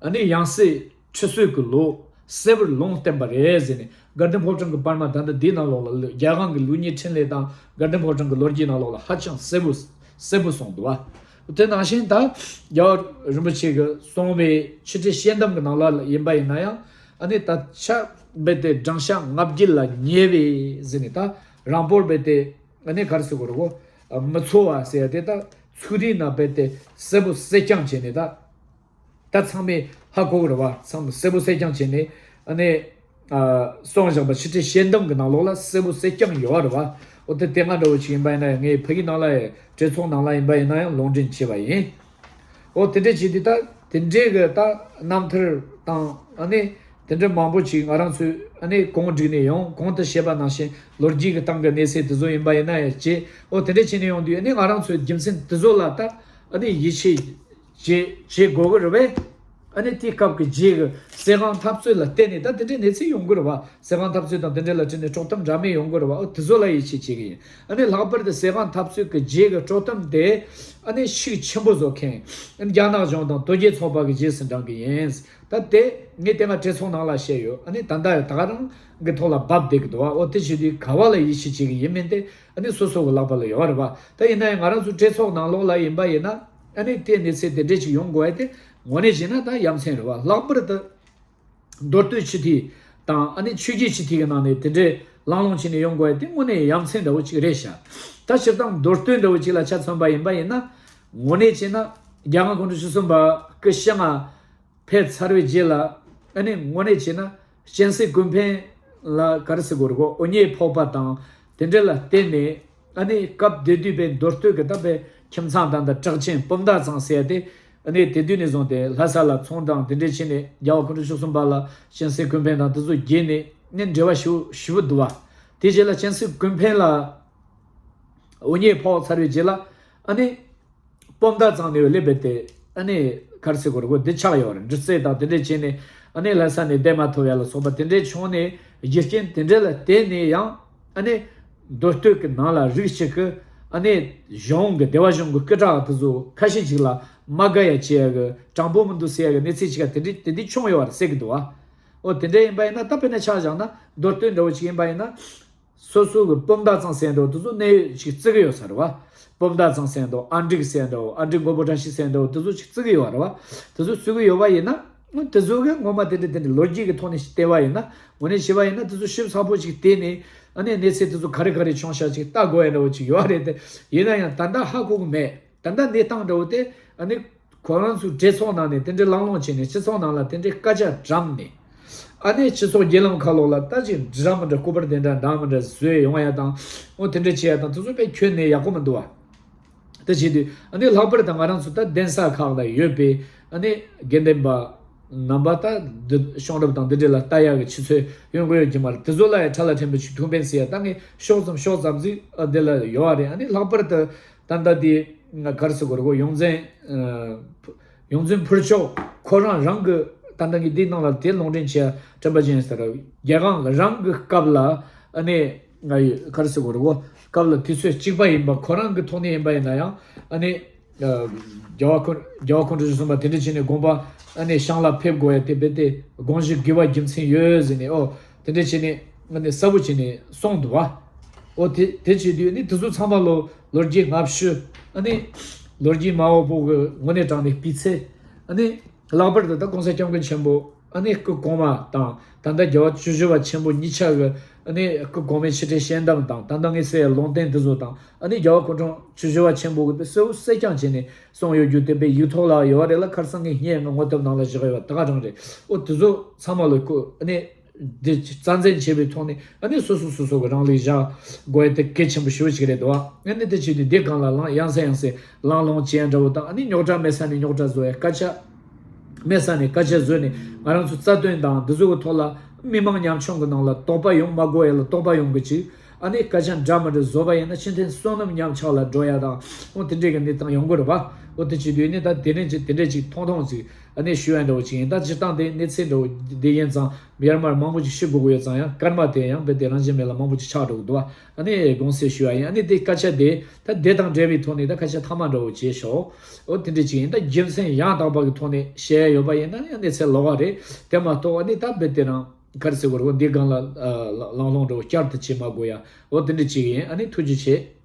ཨ་ནི་ཡང་སྲིད་ཁྲི་སྲོད་ཀྱི་ལོ་གསལ་བོར་ལུང་བསྟན་པ་རེད་ཟེར་ནས། དགའ་ལྡན་ཕོ་བྲང་གི་པར་མ་ད་ལྟ་འདིའི་ནང་ལོགས་ལ། རྒྱལ་དབང་གི་ལུགས་གཉིས་འཕྲིན་ལས་དང་དགའ་ལྡན་ཕོ་བྲང་གི་ལོ་རྒྱུས་ནང་ལོགས་ལ་ཧ་ཅང་གསལ་པོ་གསལ་པོ་གསུངས་འདུག་བ། དེ་ནང་བཞིན་ད་རྒྱལ་བ་རིན་པོ་ཆེ་གིས་གསུངས་པའི་ཆུ་ཁྲི་ཞལ་འདེབས་ཀྱི་ནང་ལ་ཡིན་པ་ཡིན་ན་ཡང་། ཨ་ནི་ད་ཆ་རྦད་དེ་བགྲང་བྱ་ལྔ་བརྒྱ་ལ་ཉེ་བའི་ཟེར་ནས། ད་རིང་པོར་རྦད་དེ་ཨ་ནི་ག་རེ་ཟེར་དགོས་རེད་གོ། མི་འཚོ་བ་ཟེར་ཡ་དེ་ད་ཚུགས་རིས་ན་རྦད་དེ་གསལ་པོ་གསལ་རྐྱང་བྱས་ནས། ད་ད་ཚང་མས་ཧ་གོ་གི་རེད་བ། ཚང་མས་གསལ་པོ་གསལ་རྐྱང་བྱས་ནས་ཨ་ནི་ཨ་གསུངས་བཞག་པ། ཆུ་ཁྲི་ཞལ་འདེབས་ཀྱི་ནང་ལོགས་ལ་གསལ་པོ་གསལ་རྐྱང་ཡོད་རེད་བ། འོ་དེ་དེ་སྔ་འདྲ་བོ་ཅིག་ཡིན་པ་ཡིན་ན་ཡང་། ངས་ཕ་གི་ནང་ལ་ཡང་གྲོས་ཚོགས་ནང་ལ་ཡིན་པ་ཡིན་ན་ཡང་ལུང་འདྲེན་བྱས་པ་ཡིན། འོ་དེ་འདྲ་བྱས་དུས་ད་དེ་འདྲའི་གི་ད་རྣམ་ཐར་དང་ཨ་ནི་དེ་འདྲ་མང་པོ་ཅིག་ང་རང་ཚོས་ཨ་ནི་གོང་བསྒྲིགས་ནས་ཡོང་། གོང་དུ་བཤད་པ་ནང་བཞིན་ལོ་རྒྱུས་ཀྱི་སྟེང་གི་གནས་ཚུལ་དེ་ཚོ་ཡིན་པ་ཡིན་ན་ཡང་བྱས། འོ་དེ་འདྲ་བྱས་ནས་ཡོང་དུས་ཨ་ནི་ང་རང་ཚོས་རྒྱུ་མཚན་དེ་ཚོ་ལ་ད་ཨ་ནི་ཡིད་ཆེས་བྱེད་བྱེད་དགོས་ཀྱི་རེད་པས། ཨ་ནི་དེའི་སྐབས་ཀྱི་རྗེ་གི་གསེར་སྒང་འཐབ་རྩོད་ལ་བརྟེན་ནས་ད་དེ་འདྲའི་གནས་ཚུལ་ཡོང་གི་རེད་བ། གསེར་སྒང་འཐབ་རྩོད་དང་དེ་འདྲ་ལ་བརྟེན་ནས་དཀྲོག་གཏམ་འདྲ་མིན་ཡོང་གི་རེད་བ། འོ་དེ་ཚོ་ལ་ཡིད་ཆེས་བྱེད་ཀྱི་ཡིན། ཨ་ནི་ལྷག་པར་དུ་གསེར་སྒང་འཐབ་རྩོད་ཀྱི་རྗེ་གི་དཀྲོག་གཏམ་དེ་ཨ་ནི་ཤུགས་ཆེན་པོ་བཟོ་མཁན་ཨ་ནི་རྒྱ་ནག་གཞུང་དང་དོལ་རྒྱལ་ཚོགས་པ་གི་རྗེས་སུ་འབྲང་གི་ཡིན། ད་དེ་ངས་དེ་སྔ་གྲོས་ཚོགས་ནང་ལ་བཤད་ཡོད། ཨ་ནི་ད་ལྟ་ཡང་ད་ག་རང་གི་ཐོག་ལ་བབས་བསྡད་ཀྱི་འདུག་བ། འོ་དེ་བྱེད་དུས་ག་བ་ལ་ཡིད་ཆེས་བྱེད་ཀྱི་ཡིན་མིན་དེ་ཨ་ནི་སོ་སོ་གི་ལག་པ་ལ་ཡོད་རེད་བ། ད་ཡིན་ན་ཡང་ང་རང་ཚོ་གྲོས་ཚོགས་ནང་ལོགས་ལ་ཡིན་པ་ཡིན་ན། ཨ་ནི་དེ་གནས་ཚུལ་དེ་འདྲས་ཅིག་ཡོང་དགོས་ཡ་དེ་དངོས་གནས་བྱས་ན་ད་ཡ་མཚན་རེད་བ། ལྷག་པར་དུ་མདོ་སྟོད་སྤྱི་འཐུས་དང་ཨ་ནི་ཆོས་བརྒྱུད་སྤྱི་འཐུས་ཀྱི་ནང་ནས་དེ་འདྲས་ལངས་ལོང་བྱས་ནས་ཡོང་དགོས་ཡ་དེ་དངོས་གནས་ཡ་མཚན་འདྲ་བོ་ཅིག་རེད་ཤག་ད་སྤྱིར་བཏང་མདོ་སྟོད་འདྲ་བོ་ཅིག་ལ་ཆ་མཚོན་པ་ཡིན་པ་ཡིན་ན། དངོས་གནས་བྱས་ན་རྒྱལ་དབང་སྐུ་ཕྲེང་བཅུ་གསུམ་པ་སྐུ་ཕྱྭ་ལྔ་ཕེབས་ཚར་བའི་རྗེས་ལ། ཨ་ནི་དངོས་གནས་བྱས་ན་སྤྱན་གཟིགས་ཀུན་ཕན་ ལ་ག་རེ་ཟེར་དགོས་རེད་གོ། འོ་མྱེས་ཕོག་པ་དང་དེ་འདྲ་ལ་བརྟེན་ནས། ཨ་ནི་སྐབས་དེ་དུས་པའི་མདོ་སྟོད་ཀྱི་ད་པའི་ཁྱིམ་ཚང་དང་ད་གྲགས་ཅན་སྤོམ་མདའ་ཚང་ཟེར་ཡ་དེ། ཨ་ནི་དེ་དུས་ནས་བཟུང་སྟེ་ལྷ་ས་ལ་ཚོང་དང་དེ་འདྲ་བྱས་ནས། རྒྱལ་བ་སྐུ་ཕྲེང་བཅུ་གསུམ་པ་ལ་སྤྱན་གཟིགས་ཀུན་ཕན་དང་དེ་ཚོ་བརྒྱུད་ནས་ནི་འབྲེལ་བ་ཞུ་ཞུ་བ་འདུག་བ། དེ་རྗེས་ལ་སྤྱན་གཟིགས་ཀུན་ཕན་ལ་འོ་མྱེས་ཕོག་ཚར་བའི་རྗེས་ལ། ཨ་ནི་སྤོམ་མདའ་ཚང་ནས་སླེབས་པའི་དེ། ཨ་ནི་ག་རེ་ཟེར་དགོས་རེད་གོ། འདི་ཆགས་ཡོད་རེད། འདྲི་རྩད་དང་དེ་འདྲ་བྱས་ནས། ཨ་ནི་ལྷ་ས་ནས་བསྡད་མ་ཐུབ་ཡ་ལ་སོགས་པ་དེ་འདྲ་བྱུང་ནས། རྒྱུ་རྐྱེན་དེ་འདྲ་ལ་བརྟེན་ནས་ཡང་། ཨ་ནི་མདོ་སྟོད་ཀྱི་ནང་ལ་རིགས་གཅིག་གི། ཨ་ནི་གཞུང་གི་སྡེ་བ་གཞུང་གི་སྐུ་དྲག་དེ་ཚོ་ཁ་ཤས་ཅིག་ལ་མ་དགའ་ཡ་བྱེད་ཡ་གི། དྲང་པོ་མི་འདུག་ཟེར་ཡ་གི་གནས་ཚུལ་ཅིག་ག་དེ་འདྲ་དེ་འདྲ་བྱུང་ཡོད་རེད་ཟེར་གི་འདུག་བ། འོ་དེ་འདྲ་ཡིན་པ་ཡིན་ན། ད་དཔེར་ན་ཆ་བཞག་ན་མདོ་སྟོད་འདྲ་བོ་ཅིག་ཡིན་པ་ཡིན་ན། སོ་སོ་གི་སྤོམ་མདའ་ཚང་ཟེར་འདྲ་བོ་དེ་ཚོ་གནས་ཡུལ་ཅིག་བརྩི་གི་ཡོད་ས་རེད་བ། སྤོམ་མདའ་ཚང་ཟེར་འདྲ་བོ། ཨ་འགྲིག་ཟེར་འདྲ་བོ། ཨ་འགྲིག་མགོན་པོ་བཀྲ་ཤིས་ཟེར་འདྲ་བོ་དེ་ཚོ་ཅིག་བརྩི་གི་ཡོད་རེད་བ། དེ་ཚོ་བརྩི་གི་ཡོད་པ་ཡིན་ན། དེ་ཚོ་གི་ངོ་མ་དེ་འདྲ་དེ་འདྲ་ལོ་རྒྱུས་ཀྱི་ཐོག་ནས་བལྟས་པ་ཡིན་ན། དངོས་གནས་བྱས་པ་ཡིན་ན། དེ་ཚོ་ཞིབ་ཚགས་པོ་ཅིག་བལྟས་ནས། ཨ་ནི་གནས་ཚུལ་དེ་ཚོ་ག་རེ་ག་རེ་བྱུང་ཤག་ཅིག་ལྟ་དགོས་ཡ་འདྲ་བོ་ཅིག་ཡོད་རེད་དེ། ཡིན་ན་ཡང་ད་ལྟ་ཧ་གོ་གི་མེད། ད་ལྟ་གནས་སྟངས་འདྲ་བོ་དེ། ཨ་ནི་ཁོ་རང་ཚོའི་གྲོས་ཚོགས་ནང་ནས་དེ་འདྲའི་གླེང་སློང་བྱས་ནས། སྤྱི་ཚོགས་ནང་ལ་དེ་འདྲའི་སྐད་ཆ་བཀྲམ་ནས། ཨ་ནི་སྤྱི་ཚོགས་བརྒྱུད་ལམ་ཁག་ལོག་ལ་ད་ཅིག་འདྲ་མི་འདྲ། སྐུ་པར་དེ་འདྲ་འདྲ་མི་འདྲ་བཟོས་ཡོང་ཡ་དང་། འོ་དེ་འདྲ་བྱེད་ཡ་དང་། དེ་ཚོ་དཔེ་ཁྱོན་ནས་ཡག་པོ་མི་འདུག་བ། དེ་བྱེད་དུས་ཨ་ནི་ལྷག་པར་དུ་ང་རང་ཚོ་ད་གདན་ས་ཁག་ལ་ཡོད་པའི་ཨ་ནི་དགེ་འདུན་པ་རྣམ་པ། ད་འདི་བྱུང་རབས་དང་འདི་འདྲ་ལ་ལྟ་ཡག་གི་ཆུ་ཚོད་ཡོང་གི་ཡོད་ཀྱི་མ་རེད། དེ་ཚོ་ལ་ཡང་ཕྲ་ལ་ཕྲན་བུ་ཅིག་ཐུགས་ཕན་གསོས་ཡ་ད་ངས་ཤོག་ཙམ་ཤོག་ཙམ་ཟིག་ཨ་འདི་ལ་ཡོད་པ་རེད། ཨ་ནི་ལྷག་པར་དུ་ད་ལྟ་དེ་ང་ག་རེ་ཟེར་དགོས་རེད་གོ། ཡོངས་འཛིན་ཨ་ཡོངས་འཛིན་ཕུར་ལྕོག་ཁོ་རང་རང་གི། ད་ལྟ་ངས་འདི་ནང་ལ་དེ་ལུང་འདྲེན་བྱས། སྤྲིན་པ་ཅན་ཟེར་རྒྱལ་ཁང་རང་གི་སྐབས་ལ། ཨ་ནི་ང་ཡི་ག་རེ་ཟེར་དགོས་རེད་གོ། སྐབས་ལ་དུས་ཚོད་གཅིག་པ་ཡིན་པ། ཁོ་རང་གི་ཐོག་ནས་ཡིན་པ་ཡིན་ན་ཡང་། ཨ་ནི་ཨ་རྒྱལ་བ་ཁོ་རྒྱལ་བ་ཁོང་ཁྲོ་ཆེན་གསུམ་པ་དེ་འདྲ་བྱས་ནས་དགོངས་པ། ཨ་ནི་ཞང་ལ་ཕེབས་དགོས་ཡ་དེ་རྦད་དེ་དགོངས་གཞི་དགེ་བ་རྒྱུ་མཚན་ཡོད་ཟེར་ནས། ཨོ་དེ་འདྲ་བྱས་ནས་ཨ་ནི་གསལ་པོ་བྱས་ནས་གསུངས་འདུག་བ། ཨོ་དེ་དེ་བྱེད་དུས་ནི་དེ་ཚོ་ཚང་མ་ལོ་ལོ་རྒྱུས་སྔ་ཕྱི། ཨ་ནི་ལོ་རྒྱུས་མ་འོངས་པོ་གི་དངོས་གནས་དྲང་གནས་སྤུས་ཚད། ཨ་ནི་ལྷག་པར་དུ་ད་༸གོང་ས་༸སྐྱབས་མགོན་ཆེན་པོ། ཨ་ནི་སྐུ་གོང་མ་དང་། ད་ལྟ་རྒྱལ་བ་བཅུ་བཞི་པ་ཆེན་པོ་གཉིས་ཆ་གི། ཨ་ནི་སྐུ་གོང་མའི་ཕྱི་དྲིལ་ཞལ་གདམས་དང་། ད་ལྟ་ངས་ཟེར་ཡ་ལུང་བསྟན་དེ་ཚོ་དང་། ཨ་ནི་རྒྱལ་བ་སྐུ་ཕྲེང་བཅུ་བཞི་པ་ཆེན་པོ་གིས་དཔེ་གསལ་པོ་གསལ་རྐྱང་བྱས་ནས་གསུངས་ཡོད་རྒྱུ་དེ་དཔེ་ཡིག་ཐོག་ལ་ཡོད་རེད་ལ། ཁ་སང་ངས་སྔས་ངོ་ངོ་དེབ་ནང་ལ་བཞག་ཡོད་པ་ད་ག་རང་རེད། ཨོ་དེ་ཚོ་ཚང་མ་ལ་ཁོ་ཨ་ནི་འདི་རྩ་འཛིན་བྱེད་པའི་ཐོག་ནས། ཨ་ནི་སོ་སོ་སོ་སོ་གི་རང་ལུགས་བཞག་དགོས་ཡ་དེ་གལ་ཆེན་པོ་ཞེ་པོ་ཅིག་རེད་འདུག་ཨ་ནི་དེ་བྱས་དུས་འདི་སྒང་ལ་ལངས་ཡང་སེ་ཡང་སེ་ལངས་ལོང་བྱེད་ཡ་འདྲ་བོ་དང་། ཨ་ནི་རྙོག་དྲ་མེད་ས་ནས་རྙོག་དྲ་བཟོ་ཡ། སྐད་ཆ་མེད་ས་ནས་སྐད་ཆ་བཟོས་ནས། ང་རང་ཚོ་རྩ་དོན་དང་འདི་ཚོ་གི་ཐོག་ལ་མི་མང་ཉམ་ཆུང་གི་ནང་ལ་དོགས་པ་ཡོང་མ་དགོས་ཡ་ལ་དོགས་པ་ཡོང་གི་ཅིག་ཨ་ནི་སྐད་ཆ་འདྲ་མི་འདྲ་བཟོ་བ་ཡིན་ན། ཕྱི་ཐེངས་བསོད་ནམས་ཉམས་ཆག་ལ་འགྲོ་ཡ་དང་། འོ་དེ་འདྲའི་གི་གནས་སྟངས་ཡོང་གི་རེད་པ། འོ་དེ་བྱེད་དུས་ནི་ད་དེ་རིང་ཅིག་དེ་འདྲ་ཅིག་ཐུང་ཐུང་ཅིག་ཨ་ནི་ཞུ་ཡ་འདྲ་བོ་ཅིག་ཡིན། ད་སྤྱིར་བཏང་དེ་གནས་ཚུལ་འདྲ་བོ་འདི་ཡིན་ཙང་། ཡར་མར་མང་པོ་ཅིག་ཞུ་དགོས་ཀྱི་ཡོད་ཙང་ཡང་། སྐར་མ་དེ་ཡང་རྦད་དེ་རང་བཞིན་མེད་ལ་མང་པོ་ཅིག་ཆགས་འགྲོ་གི་འདུག་ཨ་ནི་དགོངས་སེལ་ཞུ་ཡ་ཡིན། ཨ་ནི་དེ་སྐད་ཆ་དེ་ད་དེ་དང་འབྲེལ་བའི་ཐོག་ནས་ད་སྐད་ཆ་ཐ་མ་འདྲ་བོ་བྱས་ཤོག་འོ་དེ་འདྲ་ཅིག་ཡིན། ད་རྒྱུ་མཚན་ཡང་དག་པ་གི་ཐོག་ནས་བཤད་ཡ་ཡོད་པ་ཡིན་ན་ཡང་གནས་ཚད་ལོགས་ཀ་རེད། དེ་མ་གཏོགས་ཨ་ནི་ད་རྦད་དེ་རང་ག་རེ་ཟེར་དགོས་རེད་གོ། འདི་སྒང་ལ་ལངས་ལོང་འདྲ་བོ་བསྐྱར་དུ་བྱེད་མ་དགོས་ཡ། འོ་དེ་འདྲ་ཅིག་ཡིན། ཨ་ནི་ཐུགས་རྗེ་ཆེ།